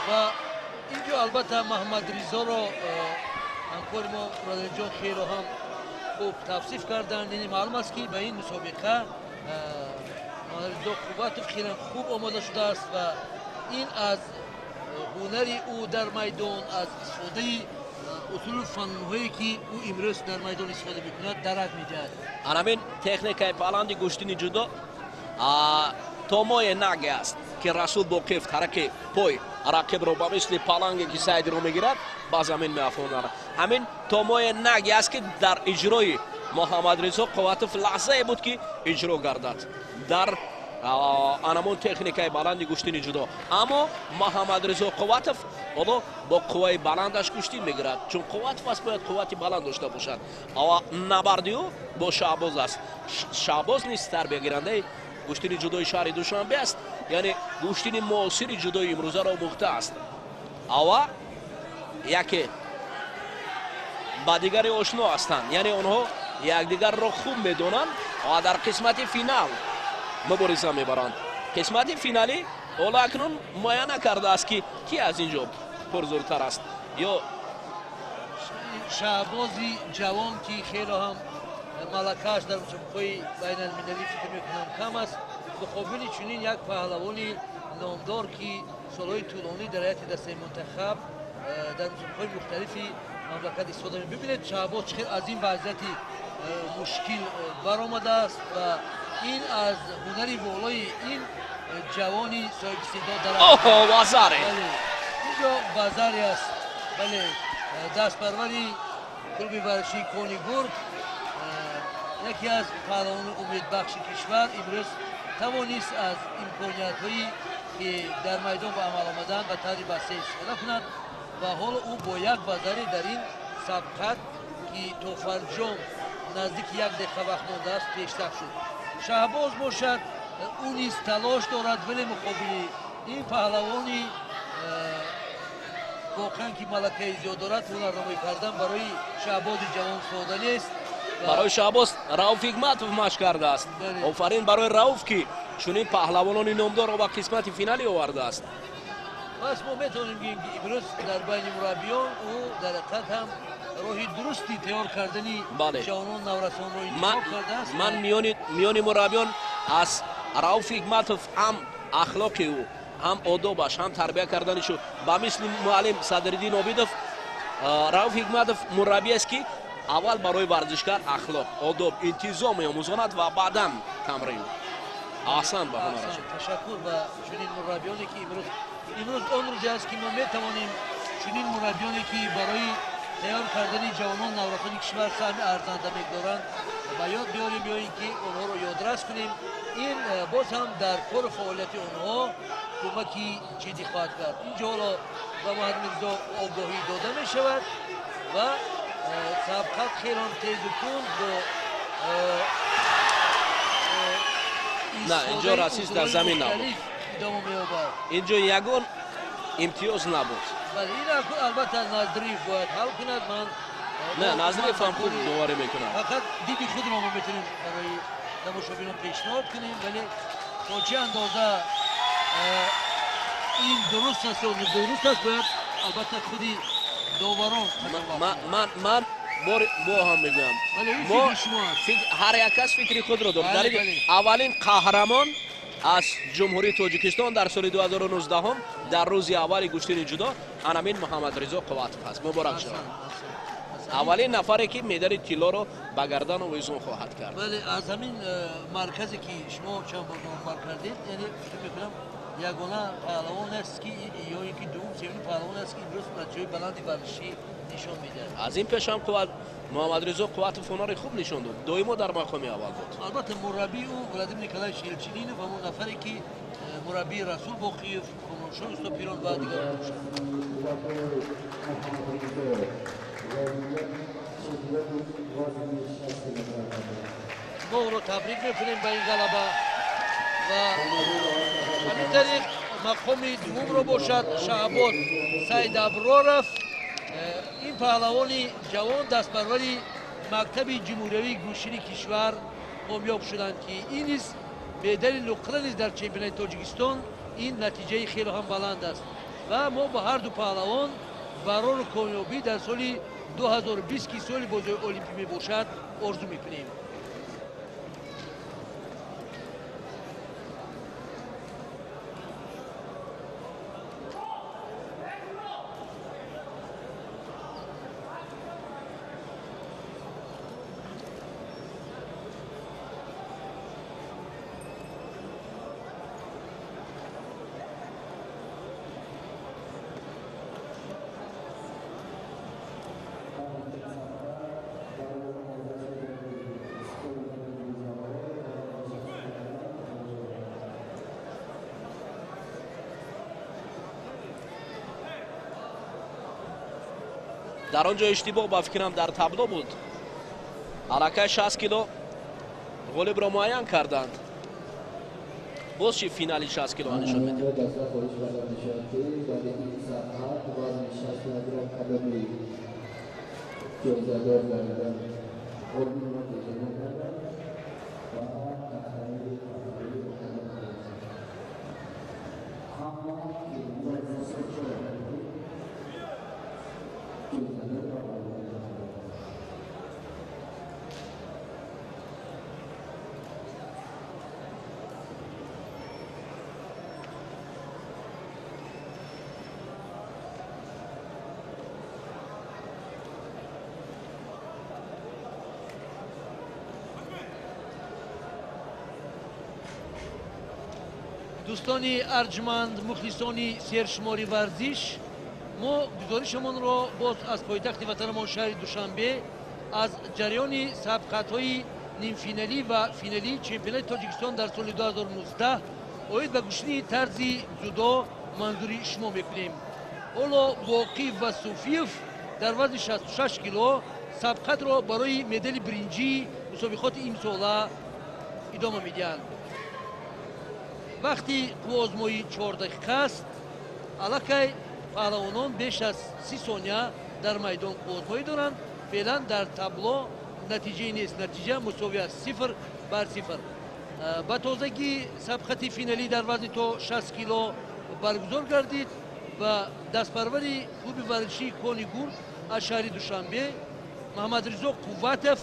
Ва ин ҷо албатта Маҳаммадризоро ҳамкори мо Муродринҷон хело ҳам хуб тавсиф карданд. Яъне маълум аст, ки ба ин мусобиқа Маҳаммадризо Қувватов хеле хуб омода шудааст ва ин аз ҳунари ӯ дар майдон, аз истифодаи усулу фанҳое, ки ӯ имрӯз дар майдон истифода мекунад, дарак медиҳад. Анамин техникаи баланди гӯштини ҷудо томое наге аст, ки Расул Боқиев тараки пой рақибро ба мисли паланге, ки сайдро мегирад, ба замин меафонад. Ҳамин томое наге аст, ки дар иҷрои Муҳаммадризо Қувватов лаҳзае буд, ки иҷро гардад дар Анамон техникаи баланди гӯштини ҷудо. Аммо Муҳаммадризо Қувватов ҳоло бо қувваи баландаш гӯштин мегирад, чун Қувватов аст, бояд қуввати баланд дошта бошад. Ава набарди ӯ бо Шаҳбоз аст. Шаҳбоз низ тарбиягирандаи гӯштини ҷудои шаҳри Душанбе аст, яъне гӯштини муосири ҷудои имрӯзаро омӯхтааст. Ава яке ба дигаре ошно ҳастанд, яъне онҳо якдигарро хуб медонанд ва дар қисмати финал мубориза мебаранд. Қисмати финалӣ ҳоло акнун муайян накардааст, ки ки аз ин ҷо пурзӯртар аст. Ё Шаҳбози ҷавон, ки хело ҳам малакааш дар мусобиқаҳои байналмилалӣ фикр мекунам кам аст, муқобили чунин як паҳлавони номдор, ки солҳои тӯлонӣ дар ҳайати дастаи мунтахаб дар мусобиқаҳои мухталифи мамлакат истода. Бибинед, Шаҳбоз чӣ хел аз ин вазъияти мушкил баромадааст ва ин аз ҳунари волои ин ҷавони соҳибистеъдод дар Оҳо, вазаре! Инҷо вазаре аст. Бале, дастпарвари клуби варзишии Кони Гург, яке аз паҳлавони умедбахши кишвар, имрӯз тавонист аз имкониятҳое, ки дар майдон ба амал омаданд, ба таври васеъ истифода кунад ва ҳоло ӯ бо як вазаре дар ин сабқат, ки то фарҷом наздики як дақиқа вақт мондааст, пештар шуд. Шаҳбоз бошад, ӯ низ талош дорад, вале муқобили ин паҳлавони воқеан ки малакаи зиёд дорад, ҳунарнамоӣ кардан барои Шаҳбози ҷавон сода нест. Барои Шаҳбоз Рауф Ҳикматов машқ кардааст. Офарин барои Рауф, ки чунин паҳлавонони номдорро ба қисмати финалӣ овардааст. Пас мо метавонем гӯем, ки имрӯз дар байни мураббиён ӯ дар ҳақиқат ҳам роҳи дурусти тайёр кардани ҷавонон наврасонро интихоб кардааст. Ман миёни мураббиён аз Рауф Ҳикматов ҳам ахлоқи ӯ, ҳам одобаш, ҳам тарбия карданиш ӯ ба мисли муаллим Садриддин Обидов, Рауф Ҳикматов мураббӣ аст, ки аввал барои варзишгар ахлоқ, одоб, интизом меомӯзонад ва баъдан тамрин. Аҳсан ба ҳунараш. Ташаккур ба чунин мураббиёне, ки имрӯз он рӯзе аст, ки мо метавонем чунин мураббиёне, ки барои тайёр кардани ҷавонон наврасони кишвар саҳми арзанда мегузоранд, ба ёд биёрем ё ин ки онҳоро ёдрас кунем. Ин боз ҳам дар кору фаъолияти онҳо кӯмаки ҷиддӣ хоҳад кард. Инҷо ҳоло ба Муҳаммадмирзо огоҳӣ дода мешавад ва сабқат хеле тезу тунд бо На, инҷо расист дар замин набуд, идома меёбад. Инҷо ягон имтиёз набуд. Бале, ин албатта Назриев бояд ҳал кунад. Ман на, Назриев ҳам хуб доварӣ мекунад. Фақат диди худро мо метавонем барои тамошобинон пешниҳод кунем, вале то чӣ андоза ин дуруст аст ё нодуруст аст, бояд албатта худи доварон. Ман бо ҳам мегӯям, ҳар як кас фикри худро дорад. Аввалин қаҳрамон аз Ҷумҳурии Тоҷикистон дар соли 2019 дар рӯзи аввали гӯштини ҷудо анамин Муҳаммадризо Қувватов аст. Муборак шавад. Аввалин нафаре, ки медали тиллоро ба гардан овезон хоҳад кард. Бале, аз ҳамин марказе, ки шумо чанд бор номбар кардед, яъне фикр мекунам, ягона паҳлавон аст, ки ё ин ки дуввум, севум паҳлавон аст, ки имрӯз натиҷаи баланди варзишӣ нишон медиҳад. Аз ин пеш ҳам қувват Муҳаммадризо Қувватов ҳунари хуб нишон дод, доимо дар мақоми аввал буд. Албатта, мураббии ӯ Владимир Николаевич Елчининов, ҳамон нафаре, ки мураббии Расул Боқиев, Комроншоҳ Устопирон ва дигарон бошад. Мо ӯро табрик мекунем ба ин ғалаба ва ҳамин тариқ мақоми дуввумро бошад Шаҳбоз Сайдаброров. Ин паҳлавони ҷавон, дастпарвари мактаби ҷумҳуриявии гӯштини кишвар комёб шуданд, ки ин низ медали нуқра низ дар чемпионати Тоҷикистон, ин натиҷаи хеле ҳам баланд аст ва мо ба ҳар ду паҳлавон барору комёбӣ дар соли 2020, ки соли бозиҳои олимпӣ мебошад, орзу мекунем. Дар он ҷо иштибоҳ ба фикрам дар табло буд. Аллакай 60 кило ғолибро муайян карданд. Боз чи финали 60 кило нишон медиҳад. Дӯстони арҷманд, мухлисони сершумори варзиш, мо гузоришамонро боз аз пойтахти ватанамон шаҳри Душанбе аз ҷараёни сабқатҳои нимфиналӣ ва финалии чемпионати Тоҷикистон дар соли 2019 оид ба гӯштини тарзи ҷудо манзури шумо мекунем. Ҳоло Боқиев ва Суфиев дар вазни 66 кило сабқатро барои медали биринҷии мусобиқоти имсола идома медиҳанд. Вақти қувваозмоӣ 4 дақиқа аст. Аллакай паҳлавонон беш аз 30 сония дар майдон қувваозмоӣ доранд. Феълан дар табло натиҷае нест, натиҷа мусовӣ аст 0-0. Ба тозагӣ сабқати финалӣ дар вазни то 60 кило баргузор гардид ва дастпарвари клуби варзишии Кони Гурд аз шаҳри Душанбе Маҳамадризо Қувватов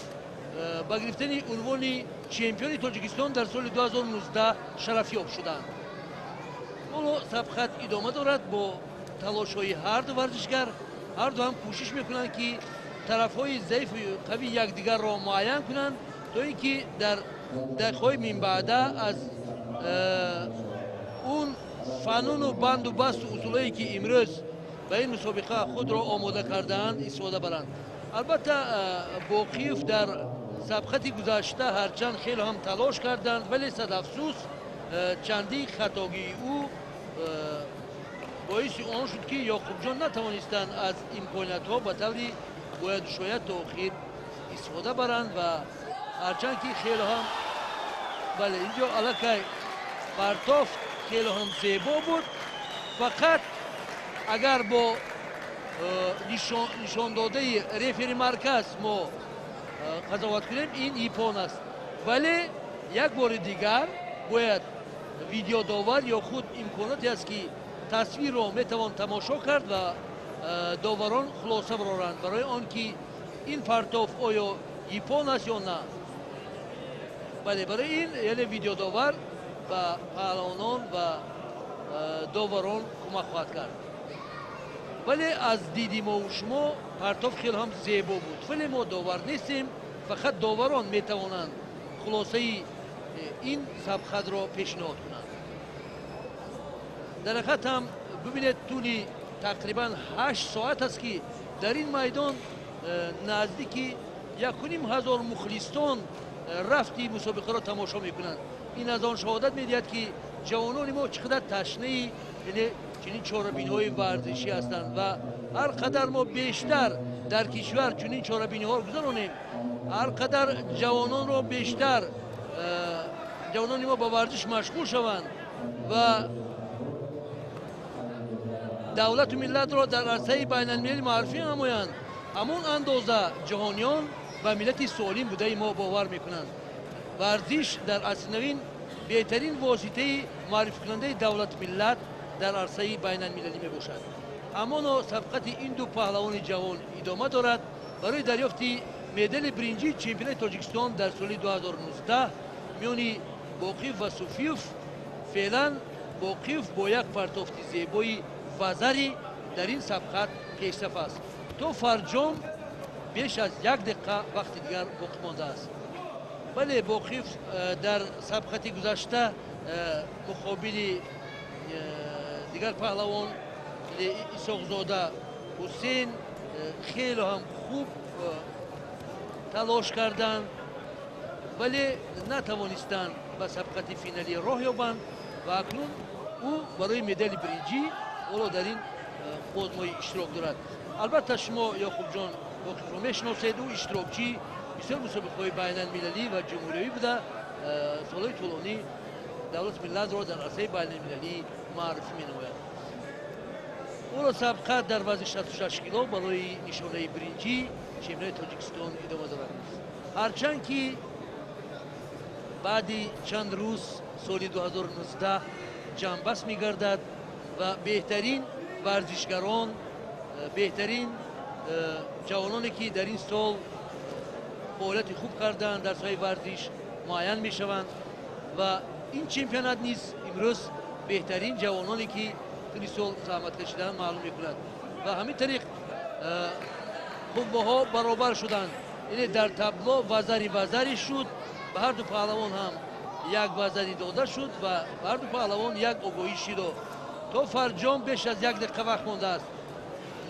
ба гирифтани унвони чемпиони Тоҷикистон дар соли 2019 шарафёб шуданд. Ҳоло сабқат идома дорад бо талошҳои ҳарду варзишгар. Ҳарду ҳам кӯшиш мекунанд, ки тарафҳои заифу қавии якдигарро муайян кунанд, то ин ки дар дақиқаҳои минбаъда аз он фануну банду басту усулое ки имрӯз ба ин мусобиқа худро омода кардаанд истифода баранд. Албатта, Боқиев дар сабқати гузашта ҳарчанд хеле ҳам талош карданд, вале садафсӯс чандин хатогии ӯ боиси он шуд, ки Ёқубҷон натавонистанд аз имкониятҳо ба таври бояду шояд то охир истифода баранд ва ҳарчанд ки хеле ҳам, бале, инҷо аллакай партофт хеле ҳам зебо буд. Фақат агар бо нишондодаи рефери марказ мо қазоват кунем, ин иппон аст. Вале як бори дигар бояд видеодовар ё худ имконоте аст, ки тасвирро метавон тамошо кард ва доварон хулоса бароранд барои он ки ин партоф оё иппон аст ё на. Бале, барои ин яъне видеодовар ба паҳлавонон ва доварон кӯмак хоҳад кард. Вале аз диди мову шумо партоф хеле ҳам зебо буд. Вале мо довар нестем, фақат доварон метавонанд хулосаи ин сабқатро пешниҳод кунанд. Дар ҳақиқат ҳам бибинед, тӯли тақрибан 8 соат аст, ки дар ин майдон наздики 1500 мухлисон рафти мусобиқаро тамошо мекунанд. Ин аз он шаҳодат медиҳад, ки ҷавонони мо чӣ қадар ташнаи яъне чунин чорабиниҳои варзишӣ ҳастанд ва ҳар қадар мо бештар дар кишвар чунин чорабиниҳоро гузаронем, ҳар қадар ҷавононро бештар ҷавонони мо ба варзиш машғул шаванд ва давлату миллатро дар арсаи байналмилалӣ муаррифӣ намоянд, ҳамон андоза ҷаҳониён ба миллати солим будаи мо бовар мекунанд. Варзиш дар асри навин беҳтарин воситаи муаррификунандаи давлату миллат дар арсаи байналмилалӣ мебошад. Ҳамоно сабқати ин ду паҳлавони ҷавон идома дорад барои дарёфти медали биринҷии чемпионати Тоҷикистон дар соли 2019 миёни Боқиев ва Суфиев. Феълан Боқиев бо як партофти зебои вазари дар ин сабқат пешсаф аст. То фарҷом беш аз 1 дақиқа вақти дигар боқӣ мондааст. Бале, Боқиев дар сабқати гузашта муқобили дигар паҳлавон Исоқзода Ҳусейн хеле ҳам хуб талош карданд, вале натавонистанд ба сабқати финалӣ роҳ ёбанд ва акнун ӯ барои медали биринҷӣ ҳоло дар ин қувваозмоӣ иштирок дорад. Албатта шумо Ёқубҷон Боқифро мешиносед, ӯ иштирокчӣ бисёр мусобиқаҳои байналмилалӣ ва ҷумҳуриявӣ буда, солҳои тӯлонӣ давлати миллатро дар арсаи байналмилалӣ муаррифӣ менамояд. Ӯро сабқат дар вазни 66 кило барои нишонаи биринҷӣ чемпионати Тоҷикистон идома дорад. Ҳарчанд ки баъди чанд рӯз соли 2019 ҷамъбаст мегардад ва беҳтарин варзишгарон, беҳтарин ҷавононе ки дар ин сол фаъолияти хуб карданд дар соҳаи варзиш муайян мешаванд ва ин чемпионат низ имрӯз беҳтарин ҷавононе ки тӯли сол заҳмат кашиданд маълум мекунад ва ҳамин тариқ қувваҳо баробар шуданд. Яъне дар табло вазари вазари шуд, ба ҳар ду паҳлавон ҳам як вазари дода шуд ва ба ҳар ду паҳлавон як огоҳӣ шидо. То фарҷом беш аз як дақиқа вақт мондааст.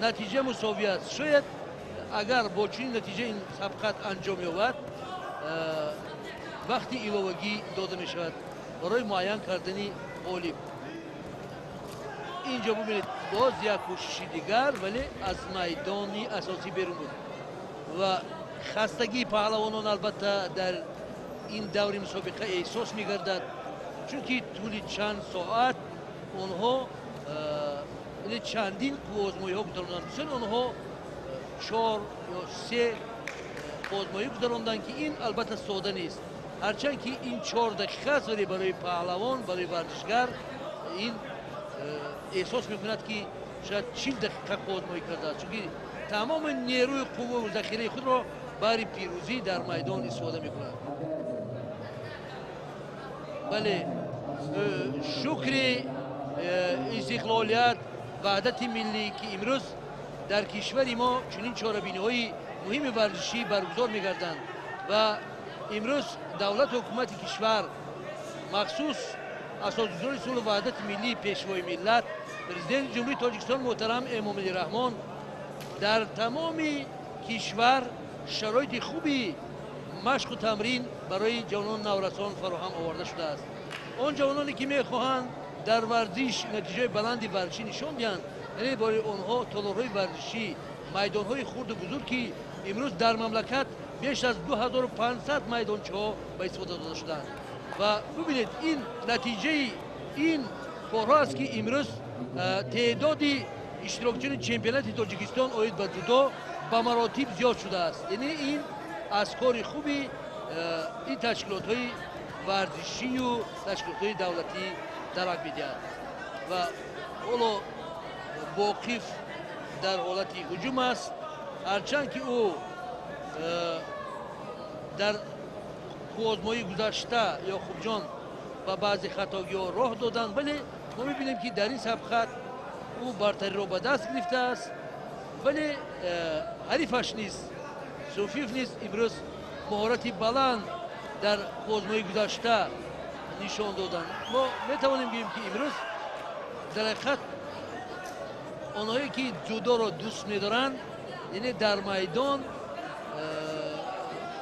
Натиҷа мусовӣ аст. Шояд агар бо чунин натиҷа ин сабқат анҷом ёбад, вақти иловагӣ дода мешавад барои муайян кардани ғолиб. Инҷо бубинед, боз як кӯшиши дигар, вале аз майдони асосӣ берун буд ва хастагии паҳлавонон албатта дар ин даври мусобиқа эҳсос мегардад, чунки тӯли чанд соат онҳо чандин қувваозмоиҳо гузаронданд. Бисёр онҳо 4 ё 3 қувваозмоӣ гузаронданд, ки ин албатта сода нест. Ҳарчанд ки ин 4 дақиқа аст, вале барои паҳлавон, барои варзишгар ин эҳсос мекунад, ки шояд 40 дақиқа қувваозмоӣ кардааст, чунки тамоми нерӯи қувваву захираи худро баҳри пирӯзӣ дар майдон истифода мекунад. Бале, шукри истиқлолият, ваҳдати миллӣ, ки имрӯз дар кишвари мо чунин чорабиниҳои муҳими варзишӣ баргузор мегарданд ва имрӯз давлату ҳукумати кишвар, махсус асосгузори сулҳу ваҳдати миллӣ, пешвои миллат, президенти Ҷумҳурии Тоҷикистон муҳтарам Эмомалӣ Раҳмон дар тамоми кишвар шароити хуби машқу тамрин барои ҷавонону наврасон фароҳам оварда шудааст. Он ҷавононе ки мехоҳанд дар варзиш натиҷаи баланди варзишӣ нишон диҳанд, яъне барои онҳо толорҳои варзишӣ, майдонҳои хурду бузург, ки имрӯз дар мамлакат беш аз 2500 майдончаҳо ба истифода дода шудаанд. Ва бубинед, ин натиҷаи ин корҳо аст, ки имрӯз теъдоди иштирокчиёни чемпионати Тоҷикистон оид ба ҷудо ба маротиб зиёд шудааст. Яъне ин аз кори хуби ин ташкилотҳои варзишию ташкилотҳои давлатӣ дарак медиҳад. Ва ҳоло Боқиф дар ҳолати ҳуҷум аст, ҳарчанд ки ӯ дар қувваозмоии гузашта Ёқубҷон ба баъзе хатогиҳо роҳ доданд, вале мо мебинем, ки дар ин сабқат ӯ бартариро ба даст гирифтааст, вале ҳарифаш низ, Суфиев низ имрӯз маҳорати баланд дар қувваозмоии гузашта нишон доданд. Мо метавонем гӯем, ки имрӯз дар ҳақиқат онҳое ки ҷудоро дӯст медоранд, яъне дар майдон,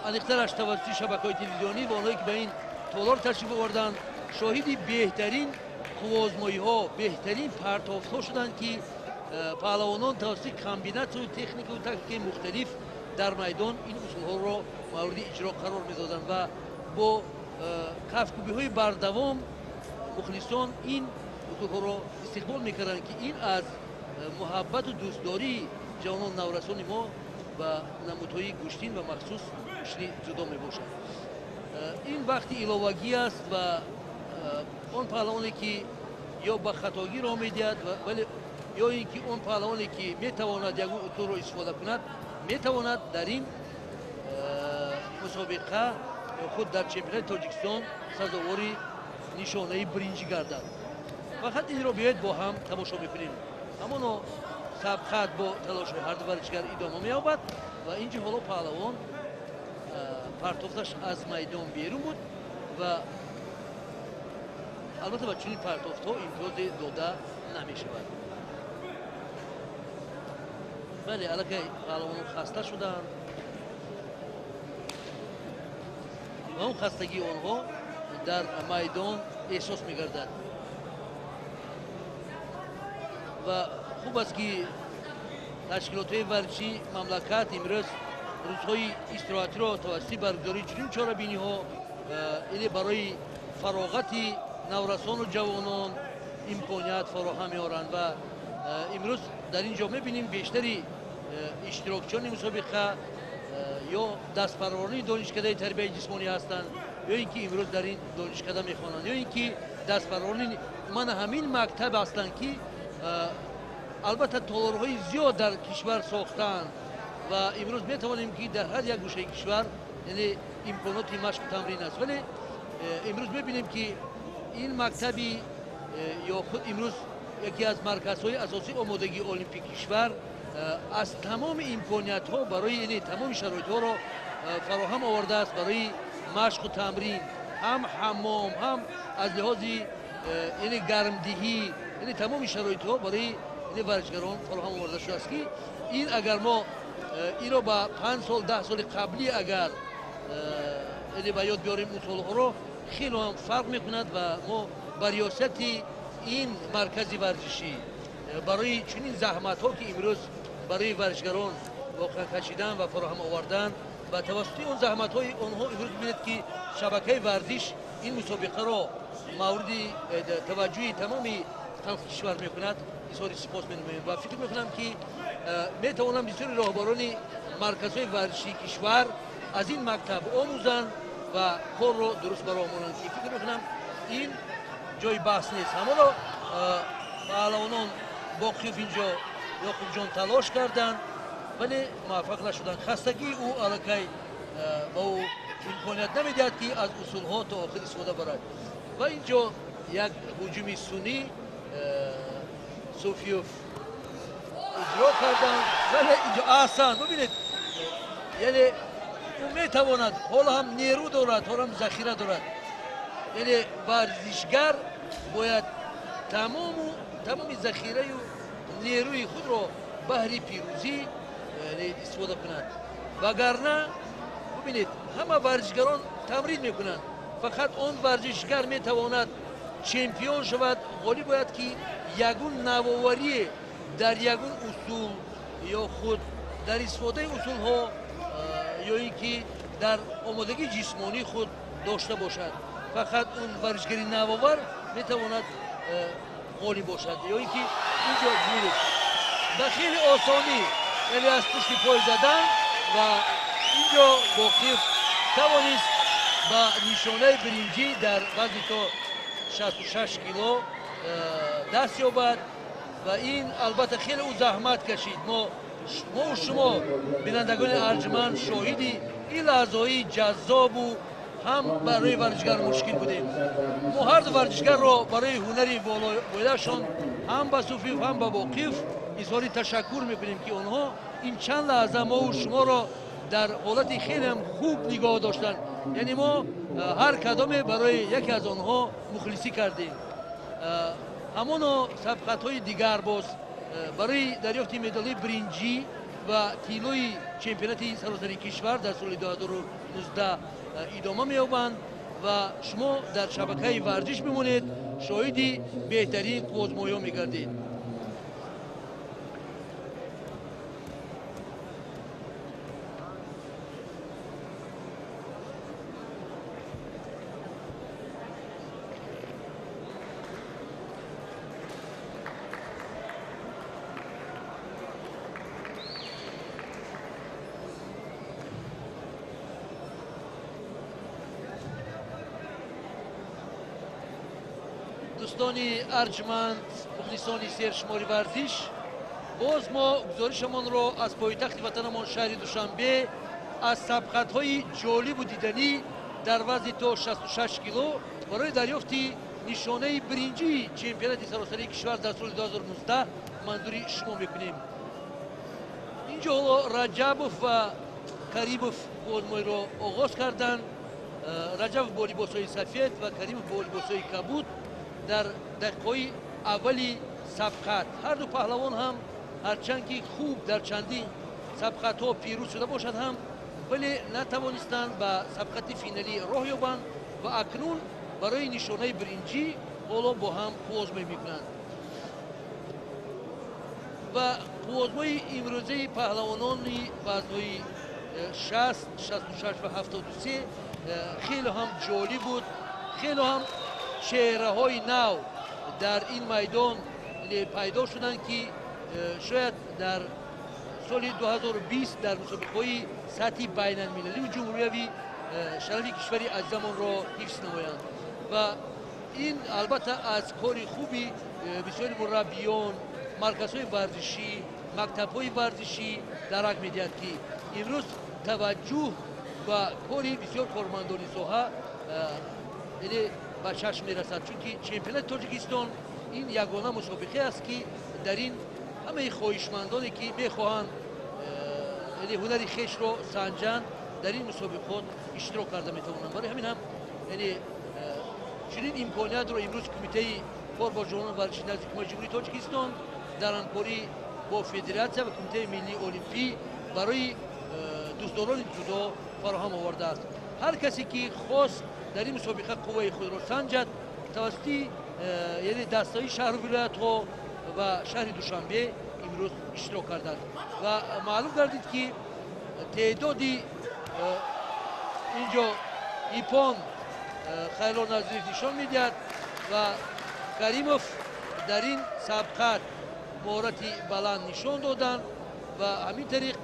аниқтараш тавассути шабакаҳои телевизионӣ ва онҳое ки ба ин толор ташриф оварданд, шоҳиди беҳтарин қувваозмоиҳо, беҳтарин партофтҳо шуданд, ки паҳлавонон тавассути комбинатсияю техникаю тактикаи мухталиф дар майдон ин усулҳоро мавриди иҷро қарор медоданд ва бо кафкӯбиҳои бардавом мухлисон ин усулҳоро истиқбол мекарданд, ки ин аз муҳаббату дӯстдории ҷавонон наврасони мо ба намудҳои гӯштин ва махсус гӯштини ҷудо мебошад. Ин вақти иловагӣ аст ва он паҳлавоне ки ё ба хатогӣ роҳ медиҳад, вале ё ин ки он паҳлавоне ки метавонад ягон усулро истифода кунад, метавонад дар ин мусобиқа ё худ дар чемпионати Тоҷикистон сазовори нишонаи биринҷӣ гардад. Фақат инро биёед бо ҳам тамошо мекунем. Ҳамоно сабқат бо талошҳои ҳарду варзишгар идома меёбад ва инҷо ҳоло паҳлавон партофташ аз майдон берун буд ва албатта ба чунин партофтҳо имтиёзе дода намешавад. Бале, аллакай паҳлавонон хаста шуданд ва он хастагии онҳо дар майдон эҳсос мегардад. Ва хуб аст, ки Ташкилотҳои варзишии мамлакат имрӯз рӯзҳои истироҳатиро тавассути баргузории чунин чорабиниҳо яъне барои фароғати наврасону ҷавонон имконият фароҳам меоранд ва имрӯз дар ин ҷо мебинем бештари иштирокчиёни мусобиқа ё дастпарварони донишкадаи тарбияи ҷисмонӣ ҳастанд, ё ин ки имрӯз дар ин донишкада мехонанд, ё ин ки дастпарварони мана ҳамин мактаб ҳастанд, ки албатта толорҳои зиёд дар кишвар сохтаанд ва имрӯз метавонем ки дар ҳар як гӯшаи кишвар яъне имконоти машқу тамрин аст. Вале имрӯз мебинем ки ин мактаби ё худ имрӯз яке аз марказҳои асосии омодагии олимпии кишвар аз тамоми имкониятҳо барои яъне тамоми шароитҳоро фароҳам овардааст барои машқу тамрин, ҳам ҳаммом, ҳам аз лиҳози яъне гармдиҳӣ, яъне тамоми шароитҳо барои варзишгарон фароҳам оварда шудааст, ки ин агар мо инро ба 5 сол 10 соли қаблӣ агар яъне ба ёд биёрем он солҳоро, хеле ҳам фарқ мекунад ва мо ба риёсати ин маркази варзишӣ барои чунин заҳматҳо, ки имрӯз барои варзишгарон воқеан кашидан ва фароҳам овардан ва тавассути он заҳматҳои онҳо имрӯз бибинед, ки шабакаи варзиш ин мусобиқаро мавриди таваҷҷӯҳи тамоми халқи кишвар мекунад, изҳори сипос менамоем ва фикр мекунам, ки метавонам бисёри роҳбарони марказҳои варзишии кишвар аз ин мактаб омӯзанд ва корро дуруст ба роҳ монанд, ки фикр мекунам ин ҷои баҳс нест. Ҳамоно паҳлавонон Боқиев инҷо Ёқубҷон талош карданд, вале муваффақ нашуданд. Хастагии ӯ аллакай ба ӯ имконият намедиҳад, ки аз усулҳо то охир истифода барад. Ва инҷо як ҳуҷуми сунӣ Суфиев иҷро карданд, вале инҷо аҳсан, бибинед, яъне ӯ метавонад, ҳоло ҳам нерӯ дорад, ҳоло ҳам захира дорад. Яъне варзишгар бояд тамоми захираю нерӯи худро баҳри пирӯзӣ истифода кунад, вагарна бибинед, ҳама варзишгарон тамрин мекунанд, фақат он варзишгар метавонад чемпион шавад, ғолиб бояд, ки ягон навоварие дар ягон усул ё худ дар истифодаи усулҳо ё ин ки дар омодагии ҷисмонии худ дошта бошад. Фақат он варзишгари навовар метавонад ғолиб бошад. Ё ин ки инҷо бибинед, ба хеле осонӣ яъне аз пушти пой задан ва инҷо Боқиев тавонист ба нишонаи биринҷӣ дар вазни то 66 кило даст ёбад ва ин албатта хеле ӯ заҳмат кашид. Мо шумо бинандагони арҷманд шоҳиди ин лаҳзаҳои ҷаззобу ҳам барои варзишгар мушкил будем. Мо ҳарду варзишгарро барои ҳунари болояшон ҳам ба Суфиев, ҳам ба Боқиев изҳори ташаккур мекунем, ки онҳо ин чанд лаҳза мову шуморо дар ҳолати хеле ҳам хуб нигоҳ доштанд. Яъне мо ҳар кадоме барои яке аз онҳо мухлисӣ кардем. Ҳамоно сабқатҳои дигар боз барои дарёфти медалҳои биринҷӣ ва тиллои чемпионати саросари кишвар дар соли 2019 идома меёбанд ва шумо дар шабакаи варзиш бимонед, шоҳиди беҳтарин қуввозмоиҳо мегардед. Дӯстони арҷманд, мухлисони сершумори варзиш, боз мо гузоришамонро аз пойтахти ватанамон шаҳри Душанбе аз сабқатҳои ҷолибу диданӣ дар вазни то 66 кило барои дарёфти нишонаи биринҷии чемпионати саросарии кишвар дар соли 2019 манзури шумо мекунем. Инҷо ҳоло Раҷабов ва Каримов бозмоиро оғоз карданд. Раҷабов бо либосҳои сафед ва Каримов бо либосҳои кабуд дар дақиқаҳои аввали сабқат. Ҳарду паҳлавон ҳам ҳарчанд ки хуб дар чандин сабқатҳо пирӯз шуда бошад ҳам, вале натавонистанд ба сабқати финалӣ роҳ ёбанд ва акнун барои нишонаи биринҷӣ ҳоло бо ҳам қуввозмоӣ мекунанд. Ва қувваозмои имрӯзаи паҳлавонони вазнҳои 60, 66 ва 73 хеле ҳам ҷолиб буд. Хеле ҳам чеҳраҳои нав дар ин майдон пайдо шуданд, ки шояд дар соли 2020 дар мусобиқаҳои сатҳи байналмилалию ҷумҳуриявӣ шарафи кишвари азизамонро ҳифз намоянд. Ва ин албатта аз кори хуби бисёри мураббиён, марказҳои варзишӣ, мактабҳои варзишӣ дарак медиҳад, ки имрӯз таваҷҷӯҳ ба кори бисёр кормандони соҳа ба чашм мерасад. Чунки чемпионати Тоҷикистон ин ягона мусобиқе аст, ки дар ин ҳамаи хоҳишмандоне, ки мехоҳанд ҳунари хешро санҷанд, дар ин мусобиқот иштирок карда метавонанд. Барои ҳамин ҳам чунин имкониятро имрӯз Кумитаи кор бо ҷавонон варзиши назди Ҳукумати Ҷумҳурии Тоҷикистон дар ҳамкорӣ бо федератсия ва Кумитаи миллии олимпӣ барои дӯстдорони ҷудо фароҳам овардааст. Ҳар касе ки хост дар ин мусобиқа қувваи худро санҷад, тавассути яъне дастаи шаҳру вилоятҳо ва шаҳри Душанбе имрӯз иштирок карданд. Ва маълум гардид, ки теъдоди инҷо ипон Хайрулло Назриев нишон медиҳад ва Каримов дар ин сабқат маҳорати баланд нишон доданд ва ҳамин тариқ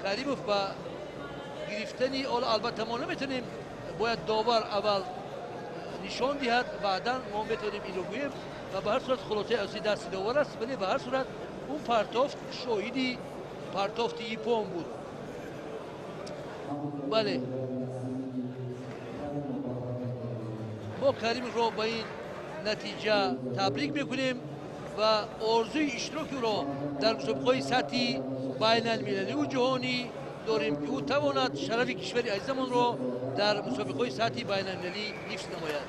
Каримов ба гирифтани, албатта мо наметавонем, бояд довар аввал нишон диҳад, баъдан мо метавонем инро гӯем ва ба ҳар сурат хулосаи асосӣ дасти довар аст, вале ба ҳар сурат он партофт шоҳиди партофти ипон буд. Бале, мо Каримовро ба ин натиҷа табрик мекунем ва орзуи иштироки ӯро дар мусобиқаҳои сатҳи байналмилалию ҷаҳонӣ дорем, ки ӯ тавонад шарафи кишвари азизамонро дар мусобиқаҳои сатҳи байналмилалӣ ҳифз намояд.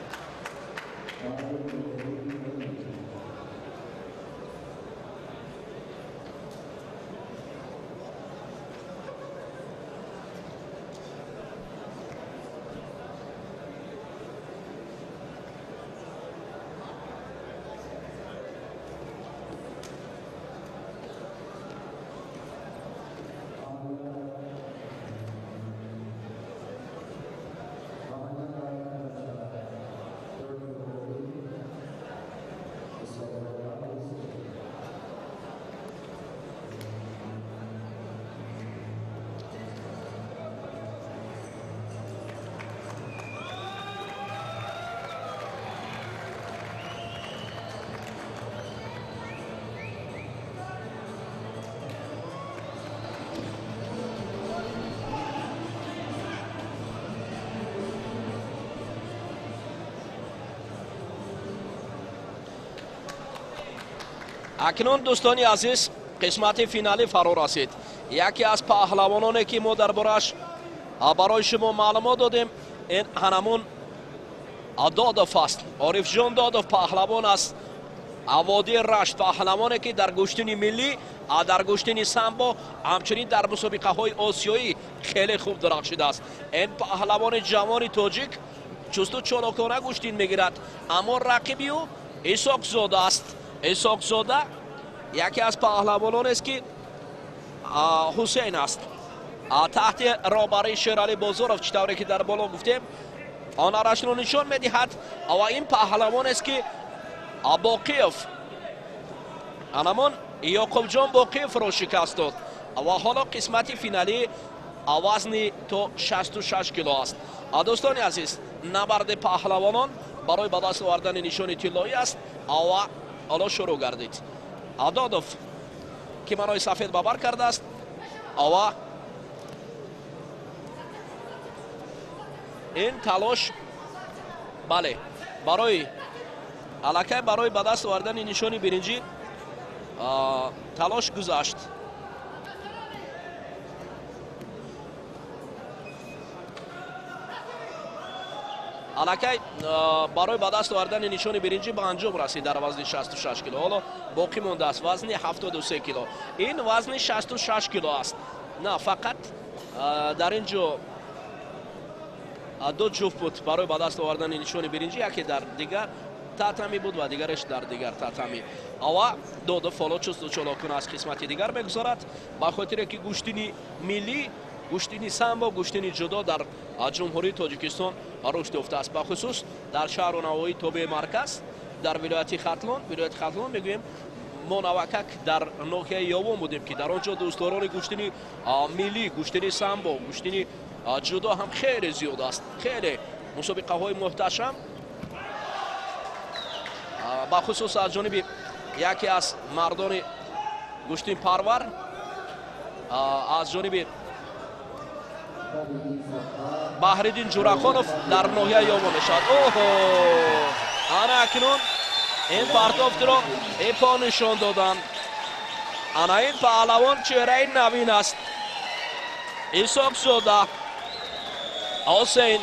Акнун дӯстони азиз, қисмати финалӣ фаро расид. Яке аз паҳлавононе, ки мо дар борааш барои шумо маълумот додем, ин ҳанамун Додов аст. Орифҷон Додов паҳлавон аст водии Рашт, паҳлавоне, ки дар гӯштини миллӣ, дар гӯштини самбо, ҳамчунин дар мусобиқаҳои осиёӣ хеле хуб дарахшидааст. Ин паҳлавони ҷавони тоҷик чусту чолокона гӯштин мегирад, аммо рақиби ӯ Исоқзода аст. Исоқзода яке аз паҳлавононест, ки Ҳусейн аст. Таҳти роҳбарии Шералӣ Бозоров, чӣ тавре ки дар боло гуфтем, ҳунарашро нишон медиҳад ва ин паҳлавонест, ки Боқиев, анамон Ёқубҷон Боқиевро шикаст дод ва ҳоло қисмати финалӣ вазни то 66 кило аст. Дӯстони азиз, набарди паҳлавонон барои ба даст овардани нишони тиллоӣ аст ва ҳоло шурӯъ гардид. Додов киманои сафед ба бар кардааст ва ин талош, бале, барои аллакай барои ба даст овардани нишони биринҷӣ талош гузашт. Аллакай барои ба даст овардани нишони биринҷӣ ба анҷом расид дар вазни 66 кило. Ҳоло боқӣ мондааст вазни 73 кило. Ин вазни 66 кило аст. На фақат дар ин ҷо ду ҷуфт буд барои ба даст овардани нишони биринҷӣ, яке дар дигар татами буд ва дигараш дар дигар татами. Ава Додов ҳоло чусту чолокона аз қисмати дигар мегузарад, ба хотире ки гӯштини миллӣ, гӯштини самбо, гӯштини ҷудо дар Ҷумҳурии Тоҷикистон рушд ёфтааст, бахусус дар шаҳру навоҳии тобеи марказ, дар вилояти Хатлон. Вилояти Хатлон мегӯем, мо навакак дар ноҳияи Ёвон будем, ки дар он ҷо дӯстдорони гӯштини миллӣ, гӯштини самбо, гӯштини ҷудо ҳам хеле зиёд аст. Хеле мусобиқаҳои муҳташам, бахусус аз ҷониби яке аз мардони гӯштинпарвар, аз ҷониби Баҳриддин Ҷурахонов дар ноҳияи Ёвон мешавад. Оҳо, ана акнун ин партофтро ипо нишон доданд. Ана ин паҳлавон чеҳраи навин аст. Исоқзода Ҳусейн,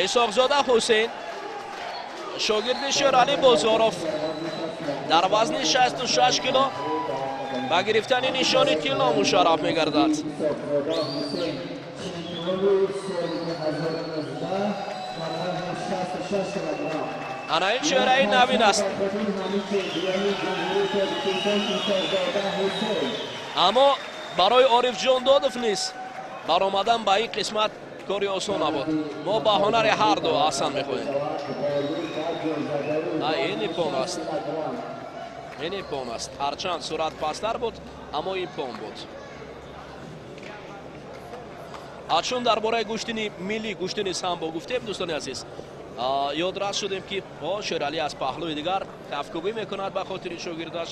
Исоқзода Ҳусейн, шогирди Шералӣ Бозоров, дар вазни 66 кило ба гирифтани нишони тилло мушарраф мегардад. Ана ин чеҳраи навин аст. Аммо барои Орифҷон Додов низ баромадан ба ин қисмат кори осон набуд. Мо ба ҳунари ҳар ду аҳсан мехоҳем. Ин ипон аст, ин ипон аст. Ҳарчанд сурат пасттар буд, аммо ипон буд. Чун дар бораи гӯштини миллӣ, гӯштини самбо гуфтем, дӯстони азиз, ёдрас шудем, ки Шералӣ аз паҳлӯи дигар кафкӯбӣ мекунад ба хотири шогирдаш.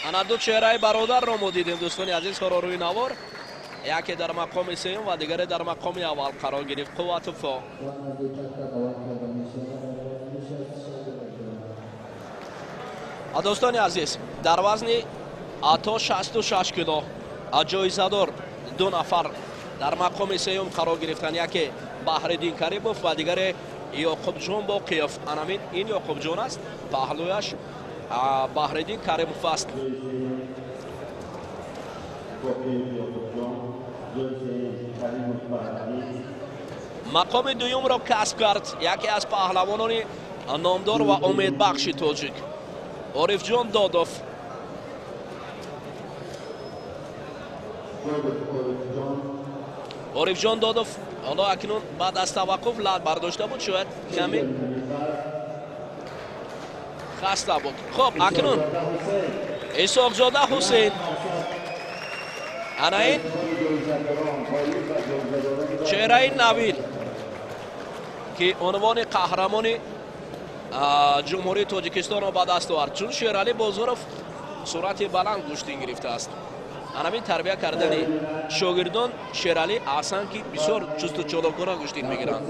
Ана ду чеҳраи бародарро мо дидем, дӯстони азиз, ҳоро рӯи навор. Яке дар мақоми сеюм ва дигаре дар мақоми аввал қарор гирифт. Қувватовҳо. Дӯстони азиз, дар вазни то 66 кило ҷоизадор ду нафар дар мақоми сеюм қарор гирифтанд. Яке Баҳриддин Каримов ва дигаре Ёқубҷон Боқиев. Анамин ин Ёқубҷон аст, паҳлӯяш Баҳриддин Каримов аст. Мақоми дуюмро касб кард яке аз паҳлавонони номдор ва умедбахши тоҷик Орифҷон Додов. Орифҷон Додов ҳоло акнун баъд аз таваққуф лат бардошта буд, шояд каме хаста буд. Хоб, акнун Исоқзода Ҳусейн, ана ин Чеҳраи навин, ки унвони қаҳрамони Ҷумҳурии Тоҷикистонро ба даст овард, чун Шералӣ Бозоров суръати баланд гӯштин гирифтааст. Анамин тарбия кардани шогирдон Шералӣ аҳсан, ки бисёр чусту чолокона гӯштин мегиранд.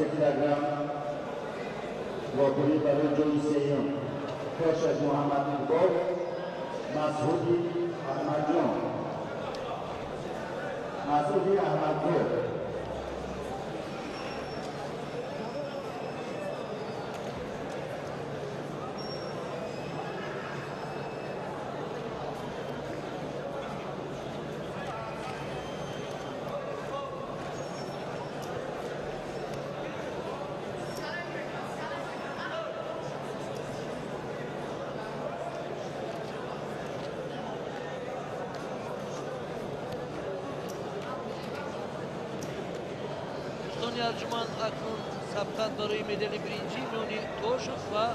Арҷуманд, акнун сабқат барои медали биринҷӣ миёни Тошев ва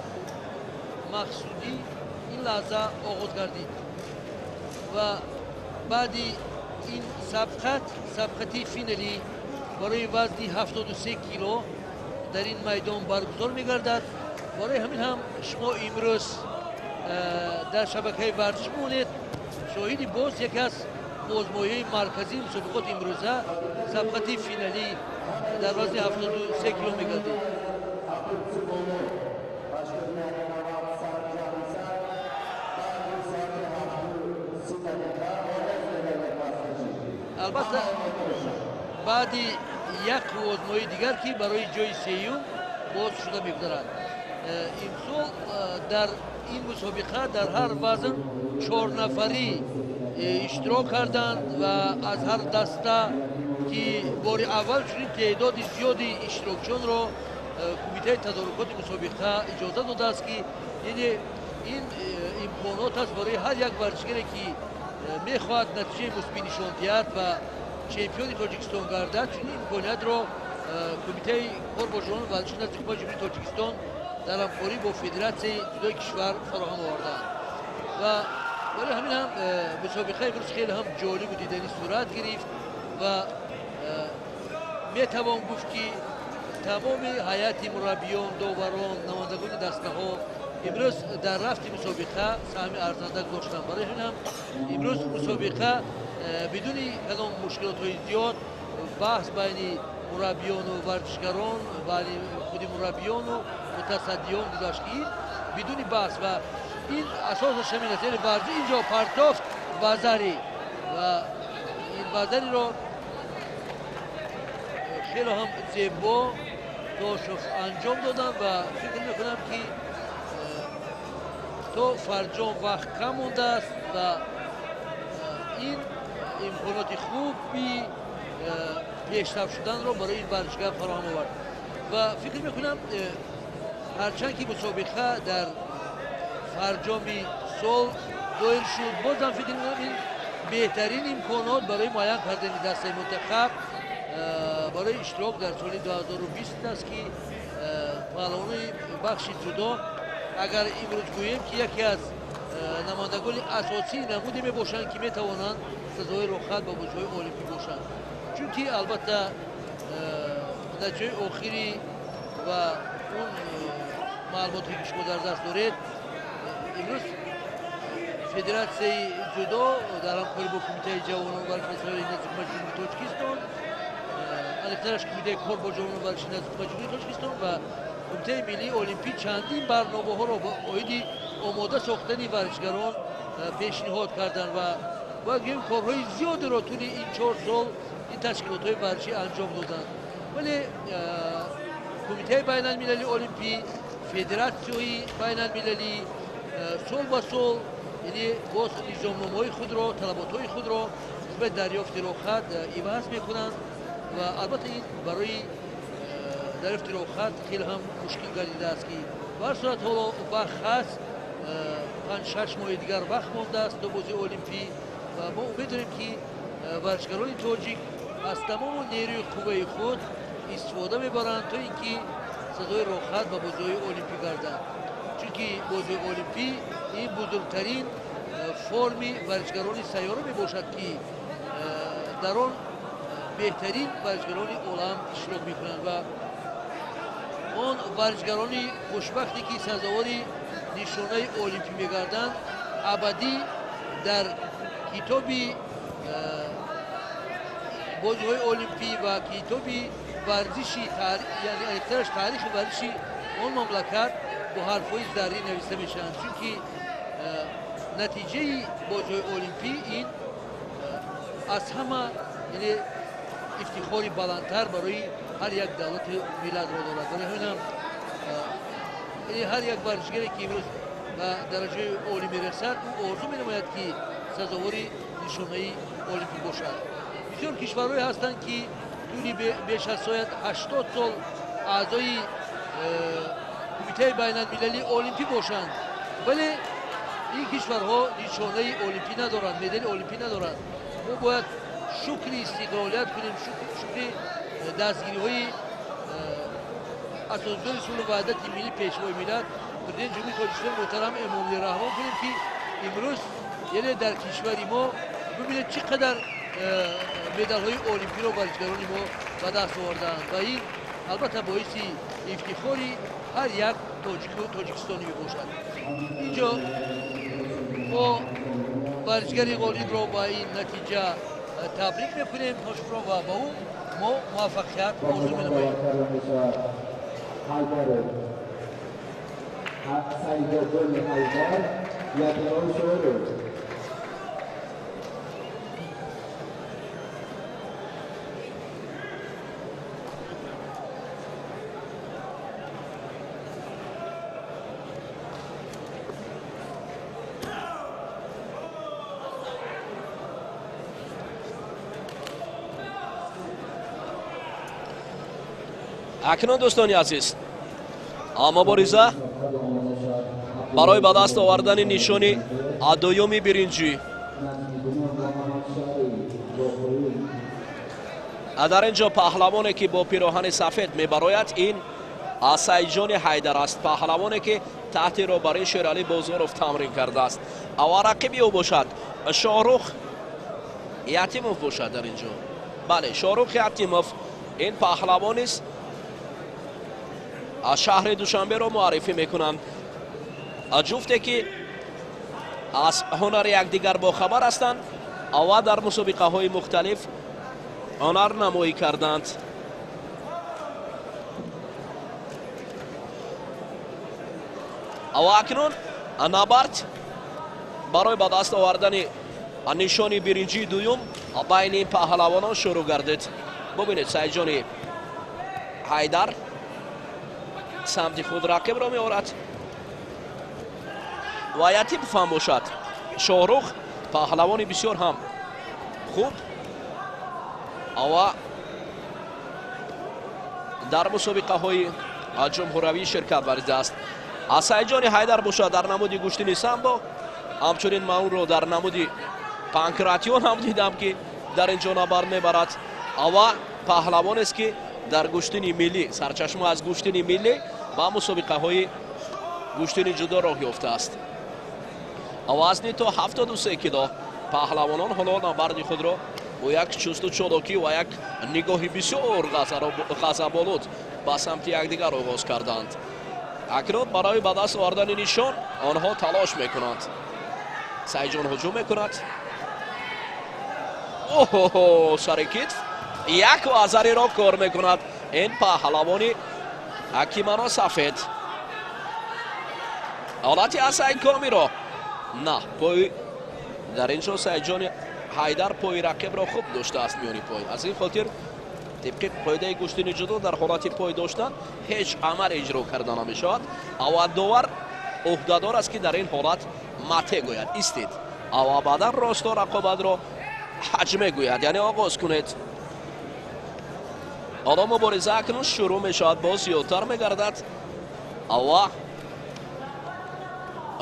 Мақсудӣ ин лаҳза оғоз гардид ва баъди ин сабқат, сабқати финалӣ барои вазни 73 кило дар ин майдон баргузор мегардад. Барои ҳамин ҳам шумо имрӯз дар шабакаи варзиш монед, шоҳиди боз яке аз озмоиҳои марказии мусобиқоти имрӯза, сабқати финалӣ дар вазни 73 кило мегардид. Албатта, баъди як озмоии дигар, ки барои ҷои сеюм боз шуда мегузарад. Имсол дар ин мусобиқа дар ҳар вазн 4 нафарӣ иштирок карданд ва аз ҳар даста, ки бори аввал чунин теъдоди зиёди иштирокчиёнро кумитаи тадорукоти мусобиқа иҷоза додааст, ки яъне ин имконот аст барои ҳар як варзишгаре, ки мехоҳад натиҷаи мусбӣ нишон диҳад ва чемпиони Тоҷикистон гардад. Чунин имкониятро кумитаи кор бо ҷавонон варзиши назди Ҳукумати Ҷумҳурии Тоҷикистон дар ҳамкорӣ бо Федератсияи ҷудои кишвар фароҳам овардаанд ва барои ҳамин ҳам мусобиқаи имрӯз хеле ҳам ҷолибу диданӣ сурат гирифт ва метавон гуфт, ки тамоми ҳайати мураббиён, доварон, намояндагони дастаҳо имрӯз дар рафти мусобиқа саҳми арзанда гузоштанд. Барои ҳамин ҳам имрӯз мусобиқа бидуни кадом мушкилотҳои зиёд, баҳс байни мураббиёну варзишгарон, байни худи мураббиёну мутасаддиён гузашт, ки ин бидуни баҳс ва ин асосаш ҳамин аст. Яъне варзиш инҷо партофт вазари ва ин вазариро хеле ҳам зебо Тошев анҷом доданд ва фикр мекунам, ки то фарҷом вақт кам мондааст ва ин имконоти хуби пешрафт шуданро барои ин варзишгар фароҳам овард. Ва фикр мекунам, ҳарчанд ки мусобиқа дар фарҷоми сол доир шуд, бозам фикр мекунам, ин беҳтарин имконот барои муайян кардани дастаи мунтахаб барои иштирок дар соли 2020 аст, ки паҳлавонои бахши ҷудо, агар имрӯз гӯем, ки яке аз намояндагони асосии намуде мебошанд, ки метавонанд сазовори роҳхат ба бозиҳои олимпӣ бошанд, чунки албатта натиҷаи охири ва он маълумоте, ки шумо дар даст доред, имрӯз Федератсияи ҷудо дар ҳамкорӣ бо Кумитаи ҷавонон варзиши назди Ҳукумати Ҷумҳурии Тоҷикистон, аниқтараш Кумитаи кор бо ҷавонон варзиши назди Ҳукумати Ҷумҳурии Тоҷикистон ва Кумитаи миллии олимпӣ чандин барномаҳоро оиди омода сохтани варзишгарон пешниҳод карданд ва бояд гӯем, корҳои зиёдеро тӯли ин 4 сол ин ташкилотҳои варзишӣ анҷом доданд. Вале Кумитаи байналмилалии олимпӣ, Федератсияи байналмилалӣ сол ба сол, яъне боз низомномаҳои худро, талаботҳои худро нисбати дарёфти роҳхат иваз мекунанд ва албатта ин барои дарёфти роҳхат хеле ҳам мушкил гардидааст, ки ба ҳар сурат ҳоло вақт ҳаст, 5-6 моҳи дигар вақт мондааст то бозии олимпӣ ва мо умед дорем, ки варзишгарони тоҷик аз тамому нерӯи қувваи худ истифода мебаранд, то ин ки сазовори роҳхат ба бозиҳои олимпӣ гарданд, чунки бозиҳои олимпӣ ин бузургтарин форми варзишгарони сайёра мебошад, ки дар он беҳтарин варзишгарони олам иштирок мекунанд ва он варзишгарони хушбахте ки сазовори нишонаи олимпӣ мегарданд, абадӣ дар китоби бозиҳои олимпӣ ва китоби варзиши, яъне аниқтараш таърихи варзиши он мамлакат бо ҳарфҳои заррӣ нависта мешаванд, чунки натиҷаи бозиҳои олимпӣ ин аз ҳама, яъне ифтихори баландтар барои ҳар як давлату миллатро дорад. Барои ҳамин ҳам ҳар як варзишгаре ки имрӯз ба дараҷаи олӣ мерасад, ӯ орзу менамояд ки сазовори нишонаи олимпӣ бошад. Бисёр кишварҳое ҳастанд ки тӯли беш аз соят 80 сол аъзои кумитаи байналмилалии олимпӣ бошанд, вале ин кишварҳо нишонаи олимпӣ надоранд, медали олимпӣ надоранд. Мо бояд шукри истиқлолият кунем, шукри дастгириҳои асосгузори сулҳу ваҳдати миллӣ, пешвои миллат, президенти Ҷумҳурии Тоҷикистон муҳтарам Эмомалӣ Раҳмон кунем ки имрӯз, яъне дар кишвари мо бибинед чӣ қадар медалҳои олимпиро варзишгарони мо ба даст овардаанд ва ин албатта боиси ифтихори ҳар як тоҷику тоҷикистонӣ мебошад. Инҷо мо варзишгари ғолибро ба ин натиҷа табрик мекунем ҳошимро ва ба ӯ мо муваффақият орзу менамоем. Акнун, дӯстони азиз, мубориза барои ба даст овардани нишони дуюми биринҷӣ. Дар ин ҷо паҳлавоне ки бо пироҳани сафед мебарояд, ин Сайҷони Ҳайдар аст, паҳлавоне ки таҳти роҳбарии Шералӣ Бозоров тамрин кардааст. Ва рақиби ӯ бошад Шоҳрух Ятимов бошад дар ин ҷо. Бале, Шоҳрух Ятимов ин паҳлавонист аз шаҳри Душанберо муаррифӣ мекунанд. Ҷуфте ки аз ҳунари якдигар бохабар ҳастанд ва дар мусобиқаҳои мухталиф ҳунар намоӣ карданд. Ва акнун набард барои ба даст овардани нишони биринҷии дуюм байни паҳлавонон шурӯъ гардид. Бубинед, Сайҷони Ҳайдар самти худ рақибро меорад ва Ятимов ҳам бошад. Шоҳрух паҳлавони бисёр ҳам хуб ва дар мусобиқаҳои ҷумҳуравӣ ширкат варзидааст. Сайҷони Ҳайдар бошад дар намуди гӯштини самбо, ҳамчунин ман ӯро дар намуди панкратион ҳам дидам ки дар ин ҷо набард мебарад ва паҳлавонест ки дар гӯштини миллӣ, сарчашма аз гӯштини миллӣ ба мусобиқаҳои гӯштини ҷудо роҳ ёфтааст. Вазни то 73 кило паҳлавонон ҳоло набарди худро бо як чусту чолокӣ ва як нигоҳи бисёр ғазаболуд ба самти якдигар оғоз карданд. Акнун барои ба даст овардани нишон онҳо талош мекунанд. Сайҷон ҳуҷум мекунад. Оҳо, сари китф як вазариро кор мекунад ин паҳлавони кимоно сафед. Ҳолати асайкомиро на пой дар ин ҷо Сайҷони Ҳайдар пои рақибро хуб доштааст миёни пой. Аз ин хотир тибқи қоидаи гӯштини ҷудо дар ҳолати пой доштан ҳеҷ амал иҷро карда намешавад. Ава довар ӯҳдадор аст ки дар ин ҳолат мате гӯяд, истед, ава баъдан росто рақобатро ҳаҷме гӯяд, яъне оғоз кунед. Ҳоло мубориза акнун шурӯъ мешавад, боз зиёдтар мегардад. Ава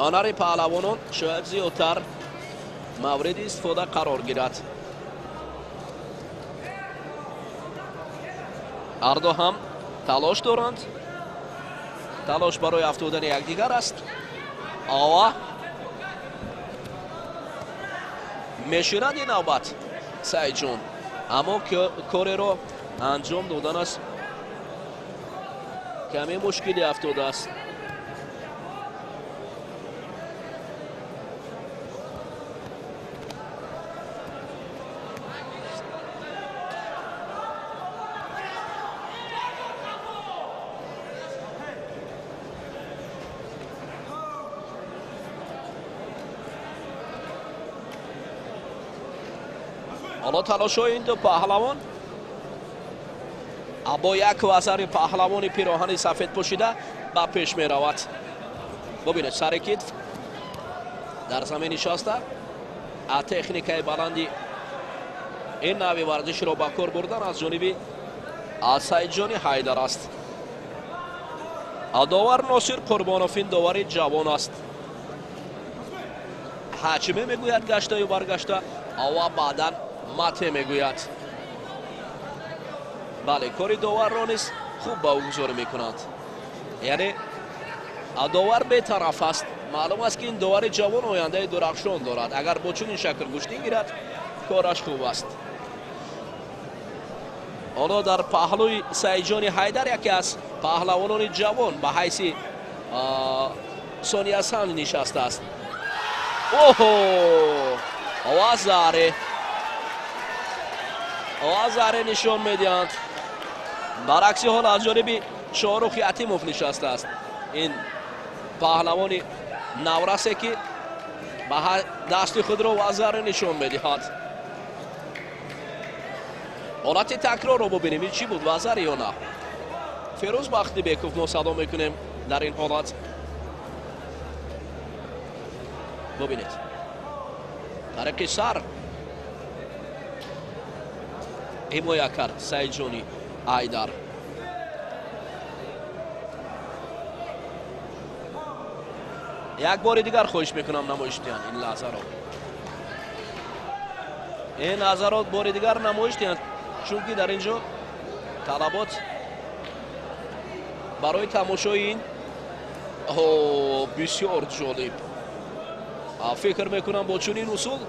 ҳунари паҳлавонон шояд зиёдтар мавриди истифода қарор гирад. Ҳарду ҳам талош доранд, талош барои афтодани якдигар аст. Ава меширад ин навбат Сайҷон. Аммо кореро анҷом доданаш каме мушкилӣ афтодааст. Ҳоло талошҳои ин ду паҳлавон бо як вазари паҳлавони пироҳани сафед пӯшида ба пеш меравад. Бубинед, сари китф дар замин нишаста, техникаи баланди ин нави варзишро ба кор бурдан аз ҷониби Саидҷони Ҳайдар аст. Довар Носир Қурбонов, ин довари ҷавон аст. Ҳачиме мегӯяд гаштаю баргашта, ва баъдан мате мегӯяд. Бале, кори доварро низ хуб ба ӯ гузорӣ мекунанд. Яъне довар бетараф аст. Маълум аст, ки ин довари ҷавон ояндаи дурахшон дорад. Агар бо чунин шакл гӯштин гирад, кораш хуб аст. Ҳоло дар паҳлӯи Саидҷони Ҳайдар яке аз паҳлавонони ҷавон ба ҳайси Сония Сан нишастааст. Оҳо, вазаре вазаре нишон медиҳанд. Баръакси ҳол аз ҷониби Шоҳрух Ятимов нишастааст. Ин паҳлавони наврасе, ки ба дасти худро вазаре нишон медиҳад. Ҳолати такрорро бубинем, ин чӣ буд, вазар ё на? Ферӯз Бахтибеков мо садо мекунем дар ин ҳолат. Бубинед, тариқи сар ҳимоя кард Саидҷони Ҳайдар. Як бори дигар хоҳиш мекунам намоиш диҳанд ин лаҳзаро. Ин лаҳзаро бори дигар намоиш диҳанд, чунки дар ин ҷо талабот барои тамошои ин бисёр ҷолиб. Фикр мекунам бо чунин усул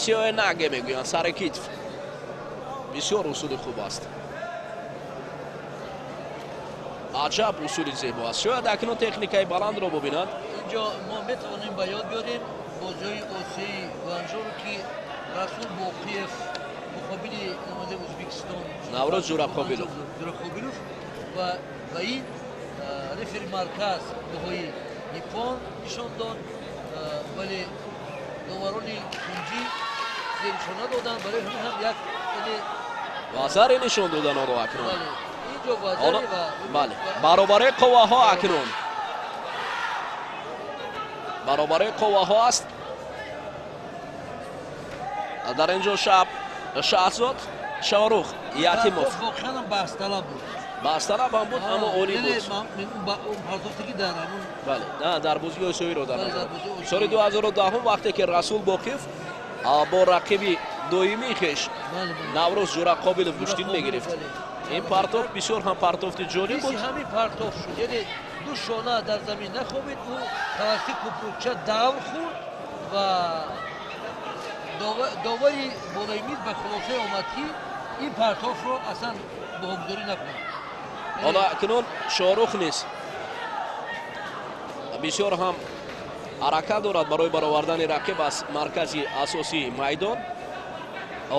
сиёҳ мегӯянд, сари китф бисёр усули хуб аст. Аҷаб усули зебо аст. Шояд акнун техникаи баландро бубинанд. Инҷо мо метавонем ба ёд биёрем бозиҳои Осиёи Гуанжоро, ки Расул Боқиев муқобили намояндаи Ӯзбекистон Наврӯз Ҷурақобилов ва ба ин рефери марказ баҳои иппон нишон дод, вале доварони кунҷӣ зеришон надоданд. Барои ҳамин ҳам як вазаре нишон додан онро акнун. Бале, баробари қувваҳо акнун, баробари қувваҳо аст. Дар ин ҷо Шаҳзод Шоҳрух Ятимов воқеан баҳсталаб буд. Баҳсталаб ҳам буд, аммо олӣ буд. Бале, дар бозии Осиёиро дар назар. Соли 2010 вақте ки Расул Боқиев бо рақиби доимии хеш Наврӯз Ҷурақобилов гӯштин мегирифт. Ин партоф бисёр ҳам партофти ҷолиб буд. Ҳамин партоф шуд, яъне ду шона дар замин нахобид, ӯ тавассути купрукча давр хӯрд ва довари болои миз ба хулосае омад, ки ин партофро аслан баҳогузорӣ накунад. Ҳоло акнун Шоҳрух низ бисёр ҳам ҳаракат дорад барои баровардани рақиб аз маркази асосии майдон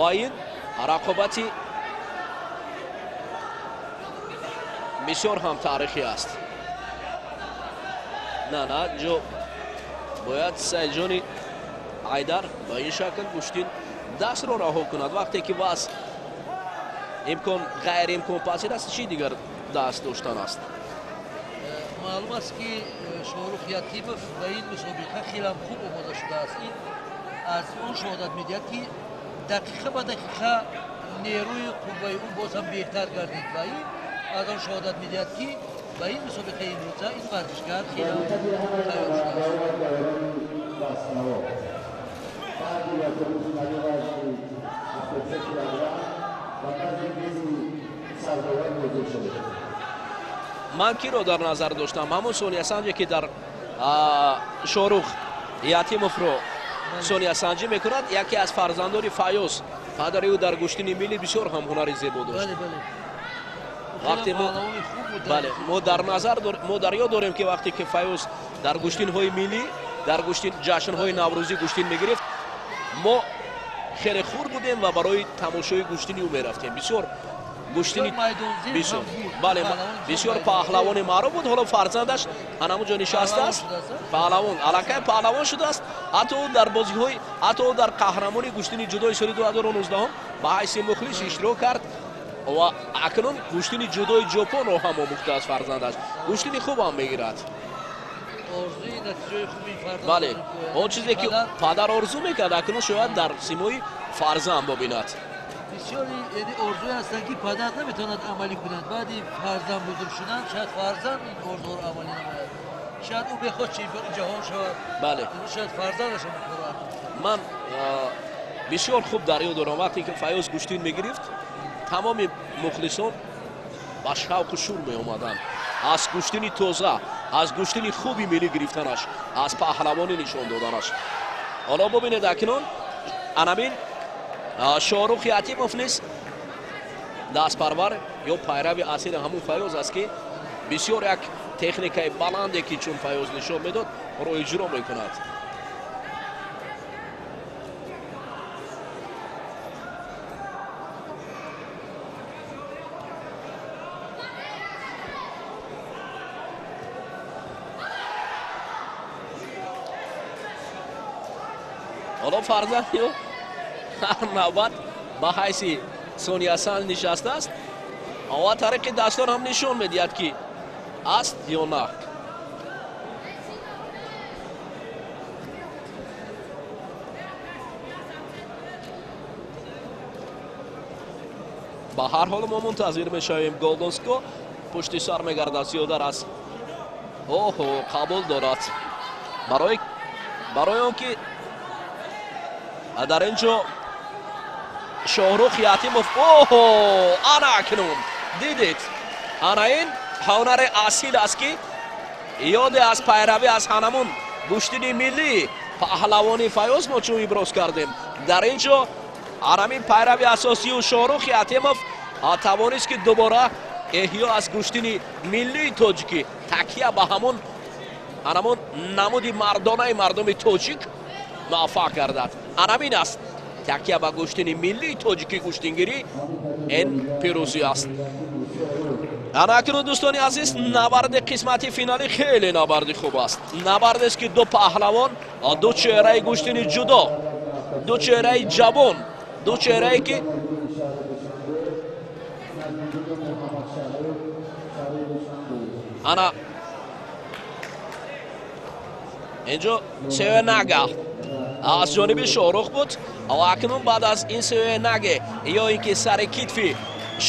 ва ин рақобати бисёр ҳам таърихӣ аст. На, на, ҷо бояд Саидҷони Ҳайдар ба ин шакл гӯштин дастро раҳо кунад. Вақте ки вазъ имкон ғайриимконпазир аст, чӣ дигар даст доштан аст? Маълум аст, ки Шоҳрух Ятимов ба ин мусобиқа хеле хуб омода шудааст. Ин аз он шоҳодат медиҳад, ки дақиқа ба дақиқа нерӯи қувваи ӯ боз ҳам беҳтар гардид ва ин аз он шоҳодат медиҳад, ки ба ин мусобиқаи имрӯза ин варзишгар хеле тайёр шудааст. Ман киро дар назар доштам? Ҳамон Сония Санҷе, ки дар Шоҳрух Ятимовро Сониясанҷӣ мекунад, яке аз фарзандони Фаёз. Падари ӯ дар гӯштини миллӣ бисёр ҳам ҳунари зебо дошт. Вақте мо, бале, мо дар назар, мо дар ёд дорем, ки вақте ки Фаёз дар гӯштинҳои миллӣ, дар гӯштин ҷашнҳои наврӯзӣ гӯштин мегирифт, мо хеле хурд будем ва барои тамошои гӯштини ӯ мерафтем. Бисёр гӯштини, бисёр, бале, бисёр паҳлавони маъруф буд. Ҳоло фарзандаш ҳанамун ҷо нишастааст, паҳлавон, аллакай паҳлавон шудааст. Ҳатто ӯ дар бозиҳои, ҳатто ӯ дар қаҳрамони гӯштини ҷудои соли 2019 ба ҳайси мухлис иштирок кард ва акнун гӯштини ҷудои Ҷопонро ҳам омӯхтааст. Фарзандаш гӯштини хуб ҳам мегирад. Бале, он чизе ки падар орзу мекард, акнун шояд дар симои фарзанд бибинад. Бисёри орзуе ҳастанд, ки падар наметавонад амалӣ кунад. Баъди фарзанд бузург шудан, шояд фарзанд ин орзуро амалӣ намояд. Шояд ӯ бехоҳад чемпиони ҷаҳон шавад. Бале. Шояд фарзандаш ҳам корро. Ман бисёр хуб дар ёд дорам, вақте ки Фаёз гӯштин мегирифт, тамоми мухлисон ба шавқу шур меомаданд аз гӯштини тоза, аз гӯштини хуби миллӣ гирифтанаш, аз паҳлавонӣ нишон доданаш. Ҳоло бубинед, акнун анамин Шоҳрухи Ятимов низ дастпарвар ё пайрави асили ҳамун Фаёз аст, ки бисёр як техникаи баланде, ки чун Фаёз нишон медод, ро иҷро мекунад. Ҳоло фарзанди ӯ ҳар навбат ба ҳайси сониясан нишастааст ва тариқи дастон ҳам нишон медиҳад, ки аст ё на. Ба ҳар ҳол, мо мунтазир мешавем. Голден скор пушти сар мегардад зиёдар аз оҳо, қабул дорад, барои он ки дар ин ҷо Шоҳрух Ятимов, оҳо, ана акнун дидед, ана ин ҳунари асил аст, ки ёде аз пайравӣ аз ҳанамун гӯштини миллӣ паҳлавони Фаёз мо чун иброз кардем. Дар ин ҷо анамин пайрави асосию Шоҳрух Ятимов тавонист, ки дубора эҳё аз гӯштини миллии тоҷикӣ, такя ба ҳамун анамун намуди мардонаи мардуми тоҷик муваффақ гардад. Анамин аст такя ба гӯштини миллии тоҷикӣ гӯштингирӣ, ин пирӯзӣ аст. Ана акнун, дӯстони азиз, набарди қисмати финалӣ хеле набарди хуб аст. Набардест, ки ду паҳлавон, ду чеҳраи гӯштини ҷудо, ду чеҳраи ҷавон, ду чеҳрае ки ана инҷо сеюнага аз ҷониби Шоҳрух буд ва акнун баъд аз ин сеюнаге ё ин ки сари китфи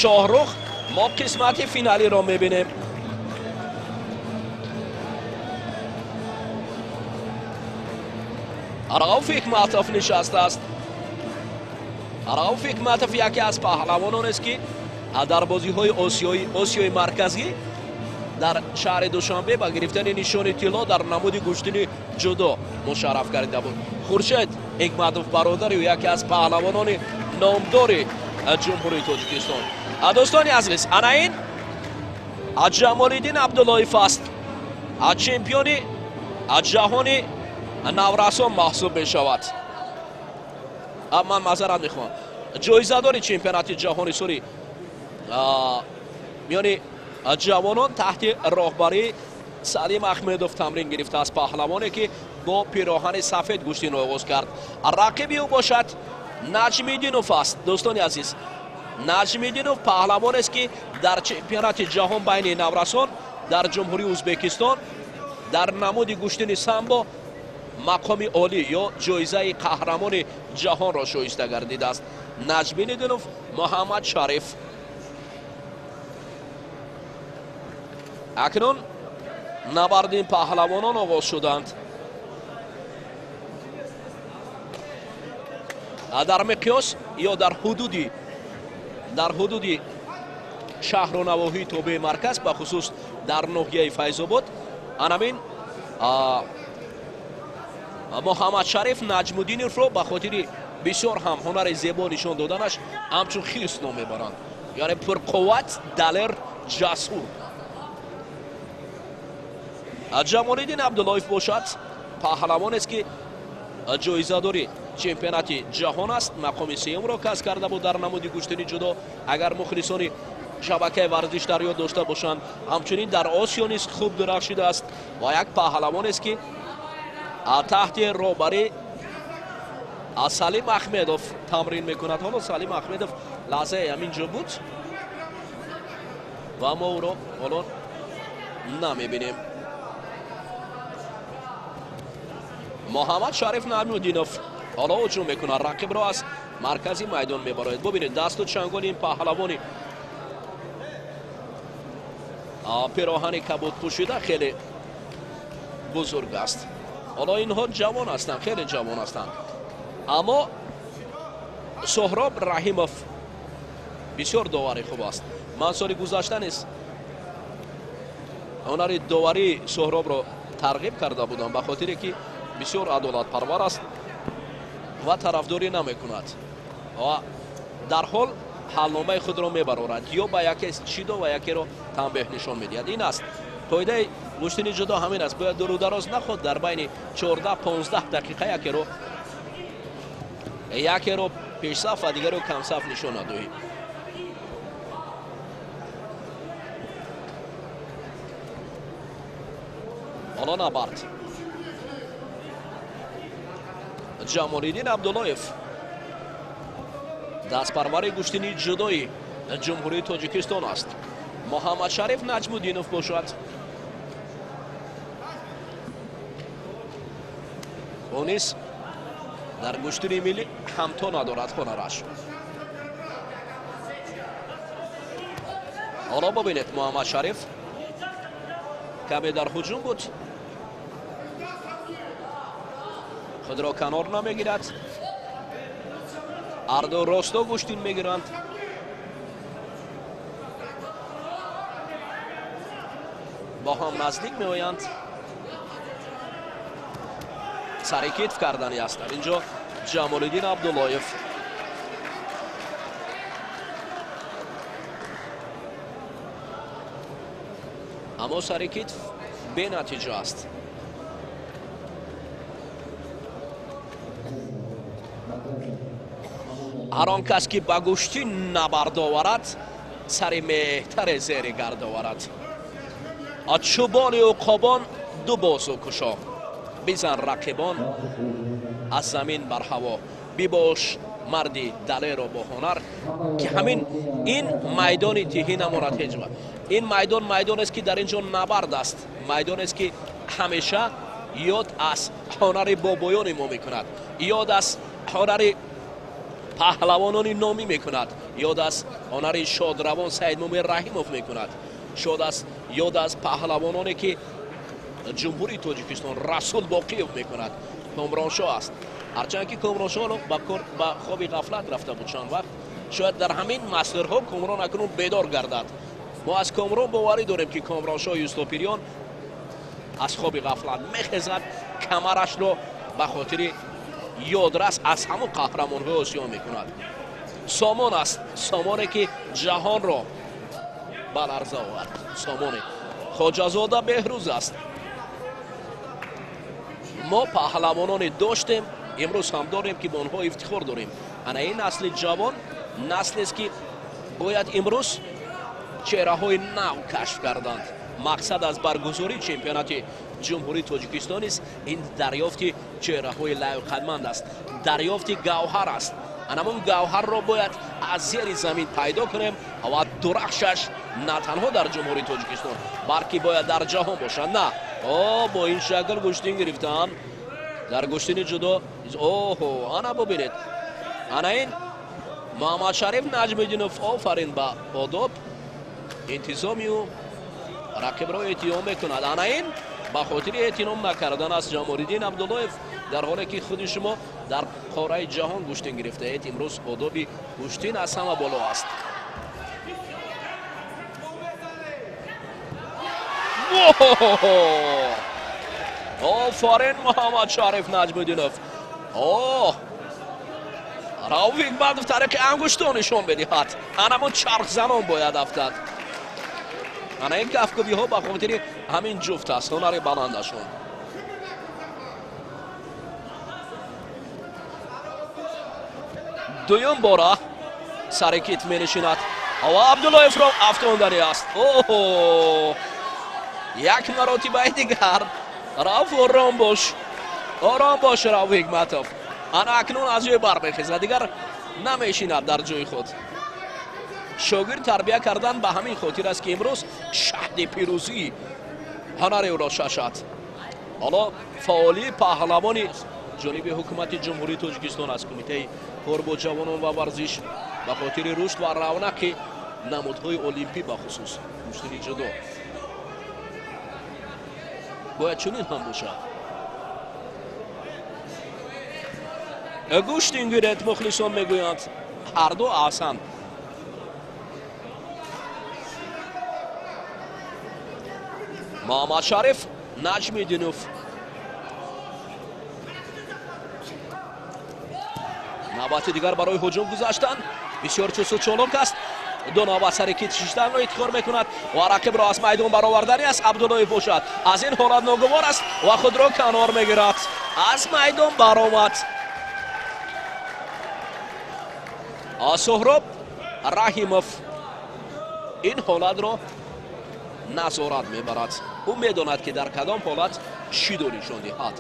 Шоҳрух мо қисмати финалиро мебинем. Рауф Ҳикматов нишастааст. Рауф Ҳикматов яке аз паҳлавононест, ки дар бозиҳои Осиёи Марказӣ дар шаҳри Душанбе ба гирифтани нишони тилло дар намуди гӯштини ҷудо мушарраф гардида буд. Хуршед Ҳикматов, бародари ӯ, яке аз паҳлавонони номдори Ҷумҳурии Тоҷикистон. Дӯстони азиз, ана ин Ҷамолиддин Абдуллоев аст, чемпиони ҷаҳони наврасон маҳсуб мешавад. Ман маъзарат мехоҳам, ҷоизадори чемпионати ҷаҳони соли миёни ҷавонон таҳти роҳбарии Салим Ахмедов тамрин гирифтааст. Паҳлавоне, ки бо пироҳани сафед гӯштинро оғоз кард, рақиби ӯ бошад Наҷмиддинов аст. Дӯстони азиз, Наҷмиддинов паҳлавонест, ки дар чемпионати ҷаҳон байни наврасон дар Ҷумҳурии Ӯзбекистон дар намуди гӯштини самбо мақоми олӣ ё ҷоизаи қаҳрамони ҷаҳонро шоиста гардидааст. Наҷмиддинов Муҳаммад Шариф. Акнун набарди ин паҳлавонон оғоз шуданд. Дар миқёс ё дар ҳудуди шаҳру навоҳии тобеи марказ, бахусус дар ноҳияи Файзобод, анамин. Муҳаммадшариф Наҷмуддиновро ба хотири бисёр ҳам ҳунари зебо нишон доданаш ҳамчун хирс ном мебаранд, яъне пурқувват, далер, ҷасур. Ҷамолиддин Абдуллоев бошад, паҳлавонест, ки ҷоизадори чемпионати ҷаҳон аст, мақоми сеюмро касб карда буд дар намуди гӯштини ҷудо, агар мухлисони шабакаи варзиш дар ёд дошта бошанд. Ҳамчунин дар Осиё низ хуб дурахшидааст ва як паҳлавонест, ки таҳти роҳбарӣ Салим Ахмедов тамрин мекунад. Ҳоло Салим Ахмедов лаҳзаи ҳамин ҷо буд ва мо ӯро ҳоло намебинем. Муҳаммад Шариф Наҷмуддинов ҳоло ҳуҷум мекунад, рақибро аз маркази майдон мебарояд. Бубинед, дасту чанголи ин паҳлавони пироҳани кабуд пӯшида хеле бузург аст. Ҳоло инҳо ҷавон ҳастанд, хеле ҷавон ҳастанд, аммо Соҳроб Раҳимов бисёр довари хуб аст. Ман соли гузашта низ ҳунари доварии Соҳробро тарғиб карда будам, ба хотире ки бисёр адолатпарвар аст ва тарафдорӣ намекунад ва дарҳол ҳалномаи худро мебарорад, ё ба яке чидо ва якеро танбеҳ нишон медиҳад. Ин аст қоидаи гӯштини ҷудо, ҳамин аст. Бояд дуру дароз наход, дар байни 14-15 дақиқа якеро пешсаф ва дигаро камсаф нишон надоҳӣ. Ҳоло набард. Ҷамолиддин Абдуллоев, дастпарвари гӯштини ҷудои Ҷумҳурии Тоҷикистон аст. Муҳаммадшариф Наҷмуддинов бошад, ӯ низ дар гӯштини миллӣ ҳамто надорад ҳунараш. Ҳоло бубинед, Муҳаммадшариф каме дар ҳуҷум буд, худро канор намегирад, ҳарду росто гӯштин мегиранд. Бо ҳам наздик меоянд, сари китф кардани аст дар инҷо Ҷамолиддин Абдуллоев. Аммо сари китф бенатиҷа аст. Ҳар он кас ки ба гӯштӣ набард оварад, сари меҳтаре зери гард оварад. Чӯбони уқобон ду бозу кушо, бизан рақибон аз замин бар ҳаво. Бибош марди далеро бо ҳунар, ки ҳамин ин майдони тиҳӣ намонад ҳеҷ вақт. Ин майдон майдонест, ки дар ин ҷо набард аст, майдонест, ки ҳамеша ёд аз ҳунари бобоёни мо мекунад, ёд аз ҳунари паҳлавонони номӣ мекунад, ёд аз ҳунари шодравон Саидмумин Раҳимов мекунад, ёд аз паҳлавононе ки Ҷумҳурии Тоҷикистон Расул Боқиев мекунад. Комроншоҳ аст. Ҳарчанд ки Комроншоҳ ба хоби ғафлат рафта буд чанд вақт, шояд дар ҳамин масирҳо Комрон акнун бедор гардад. Мо аз Комрон боварӣ дорем, ки Комроншоҳ Юстопириён аз хоби ғафлат мехезад, камарашро ба хотири ёдрас аз ҳамон қаҳрамонҳои Осиё мекунад. Сомон аст, сомоне ки ҷаҳонро ба ларза овард, сомоне. Хоҷазода Беҳрӯз аст. Мо паҳлавононе доштем, имрӯз ҳам дорем, ки ба онҳо ифтихор дорем. Ана ин насли ҷавон наслест, ки бояд имрӯз чеҳраҳои нав кашф карданд. Мақсад аз баргузории чемпионати Ҷумҳурии Тоҷикистон низ ин дарёфти чеҳраҳои лаёқатманд аст, дарёфти гавҳар аст. Анамон гавҳарро бояд аз зери замин пайдо кунем ва дурахшаш на танҳо дар Ҷумҳурии Тоҷикистон, балки бояд дар ҷаҳон бошад. На, о, бо ин шакл гӯштин гирифтан дар гӯштини ҷудо. Оҳо, ана бубинед, ана ин Муҳаммадшариф Наҷмиддинов, офарин ба одоб, интизоми ӯ рақибро эҳтиём мекунад. Ана ин ба хотири эҳтиром накардан аст Ҷамолиддин Абдуллоев, дар ҳоле ки худи шумо дар қораи ҷаҳон гӯштин гирифтаед. Имрӯз одоби гӯштин аз ҳама боло аст. Офарин Муҳаммадшариф Наҷмиддинов. О, Рауф Ҳикматов тариқи ангуштон нишон медиҳад. Анамон чархзанон бояд афтад. Ана ин кафкӯбиҳо ба хотири ҳамин ҷуфт аст, ҳунари баландашон. Дуюм бора сари кит менишинад ва Абдуллоевро афтонданӣ аст. Оҳо, як маротибаи дигар Рауф, ором бош, ором бош, Рауф Ҳикматов. Ана акнун аз ҷой бармехезад, дигар намешинад дар ҷои худ. Шогирд тарбия кардан ба ҳамин хотир аст, ки имрӯз шаҳди пирӯзии ҳунари ӯро шашад. Ҳоло фаъолии паҳлавони ҷониби ҳукумати Ҷумҳурии Тоҷикистон аз Кумитаи кор бо ҷавонон ва варзиш ба хотири рушд ва равнақи намудҳои олимпӣ, бахусус гӯштини ҷудо, бояд чунин ҳам бошад. Гӯштин гиред, мухлисон мегӯянд, ҳарду аҳсан. Муҳаммадшариф Наҷмиддинов навбати дигар барои ҳуҷум гузаштан. Бисёр чусту чолок аст. Ду навбат сари кит шиштанро ифтихор мекунад ва рақибро аз майдон бароварданӣ аст. Абдуллоев бошад аз ин ҳолат ногувор аст ва худро канор мегирад. Аз майдон баромад. Суҳроб Раҳимов ин ҳолатро назорат мебарад. Ӯ медонад, ки дар кадом ҳолат чӣ нишон диҳад.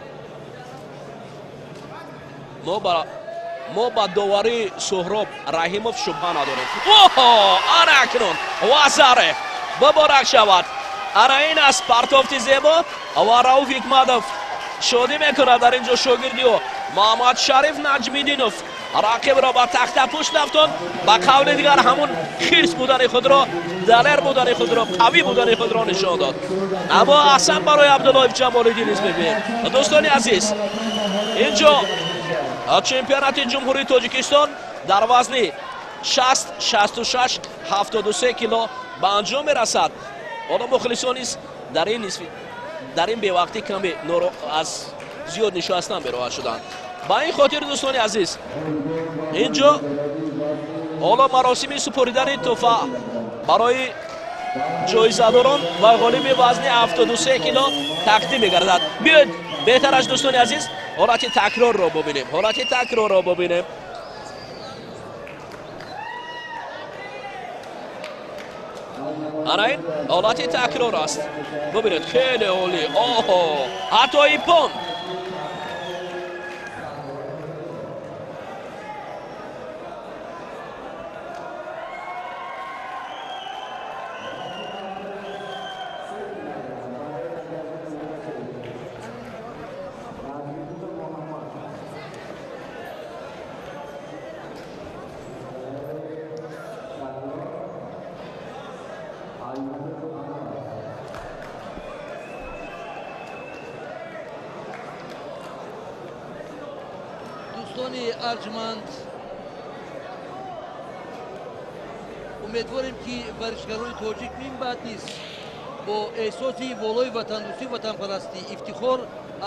Мо ба доварии Суҳроб Раҳимов шубҳа надорем. Оҳо, ана акнун вазаре муборак шавад. Ана ин аст партофти зебо ва Рауф Ҳикматов шодӣ мекунад. Дар ин ҷо шогирди ӯ Муҳаммадшариф Наҷмиддинов рақибро ба тахтапушт афтод. Ба қавли дигар ҳамун хирс будани худро, далер будани худро, қавӣ будани худро нишон дод. Аммо аҳсан барои Абдуллоев Ҷамолиддин низ мебинем. Дӯстони азиз, ин ҷо чемпионати Ҷумҳурии Тоҷикистон дар вазни 60, 66, 73 кило ба анҷом мерасад. Ҳоло мухлисон низ дар ин бевақтӣ каме аз зиёд нишастан бероҳат шуданд. Ба ин хотир, дӯстони азиз, ин ҷо ҳоло маросими супоридани тӯҳфа барои ҷоизадорон ва ғолиби вазни 73 кило тақдим мегардад. Биёед беҳтараш, дӯстони азиз, ҳолати такрорро бубинем. Ҳолати такрорро бубинем. Ана ин ҳолати такрор аст. Бубинед, хеле олӣ. Оҳо, ҳатто иппон. Дӯстони арҷманд, умедворем, ки варзишгарони тоҷик минбаъд низ бо эҳсоси волои ватандӯстӣ, ватанпарастӣ, ифтихор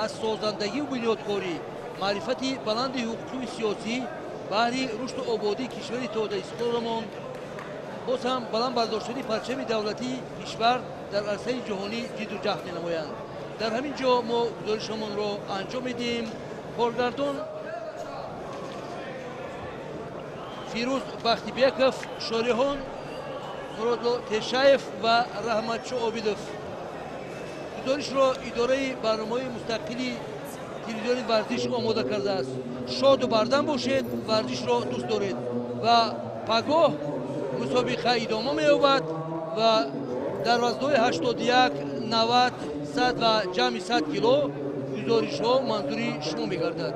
аз созандагию бунёдкорӣ, маърифати баланди ҳуқуқию сиёсӣ баҳри рушду ободии кишвари тодаистиқлоламон, боз ҳам баланд бардоштани парчами давлатии кишвар дар арсаи ҷаҳонӣ ҷидду ҷаҳд менамоянд. Дар ҳамин ҷо мо гузоришамонро анҷом медиҳем. Коргардон Фирӯз Бахтибеков, шореҳон Муродло Тешаев ва Раҳматшо Обидов. Гузоришро идораи барномаҳои мустақили телевизиони варзиш омода кардааст. Шоду бардам бошед, варзишро дӯст доред ва пагоҳ мусобиқа идома меёбад ва дар вазнҳои 81, 90, 100 ва ҷамъи 100 кило гузоришҳо манзури шумо мегардад.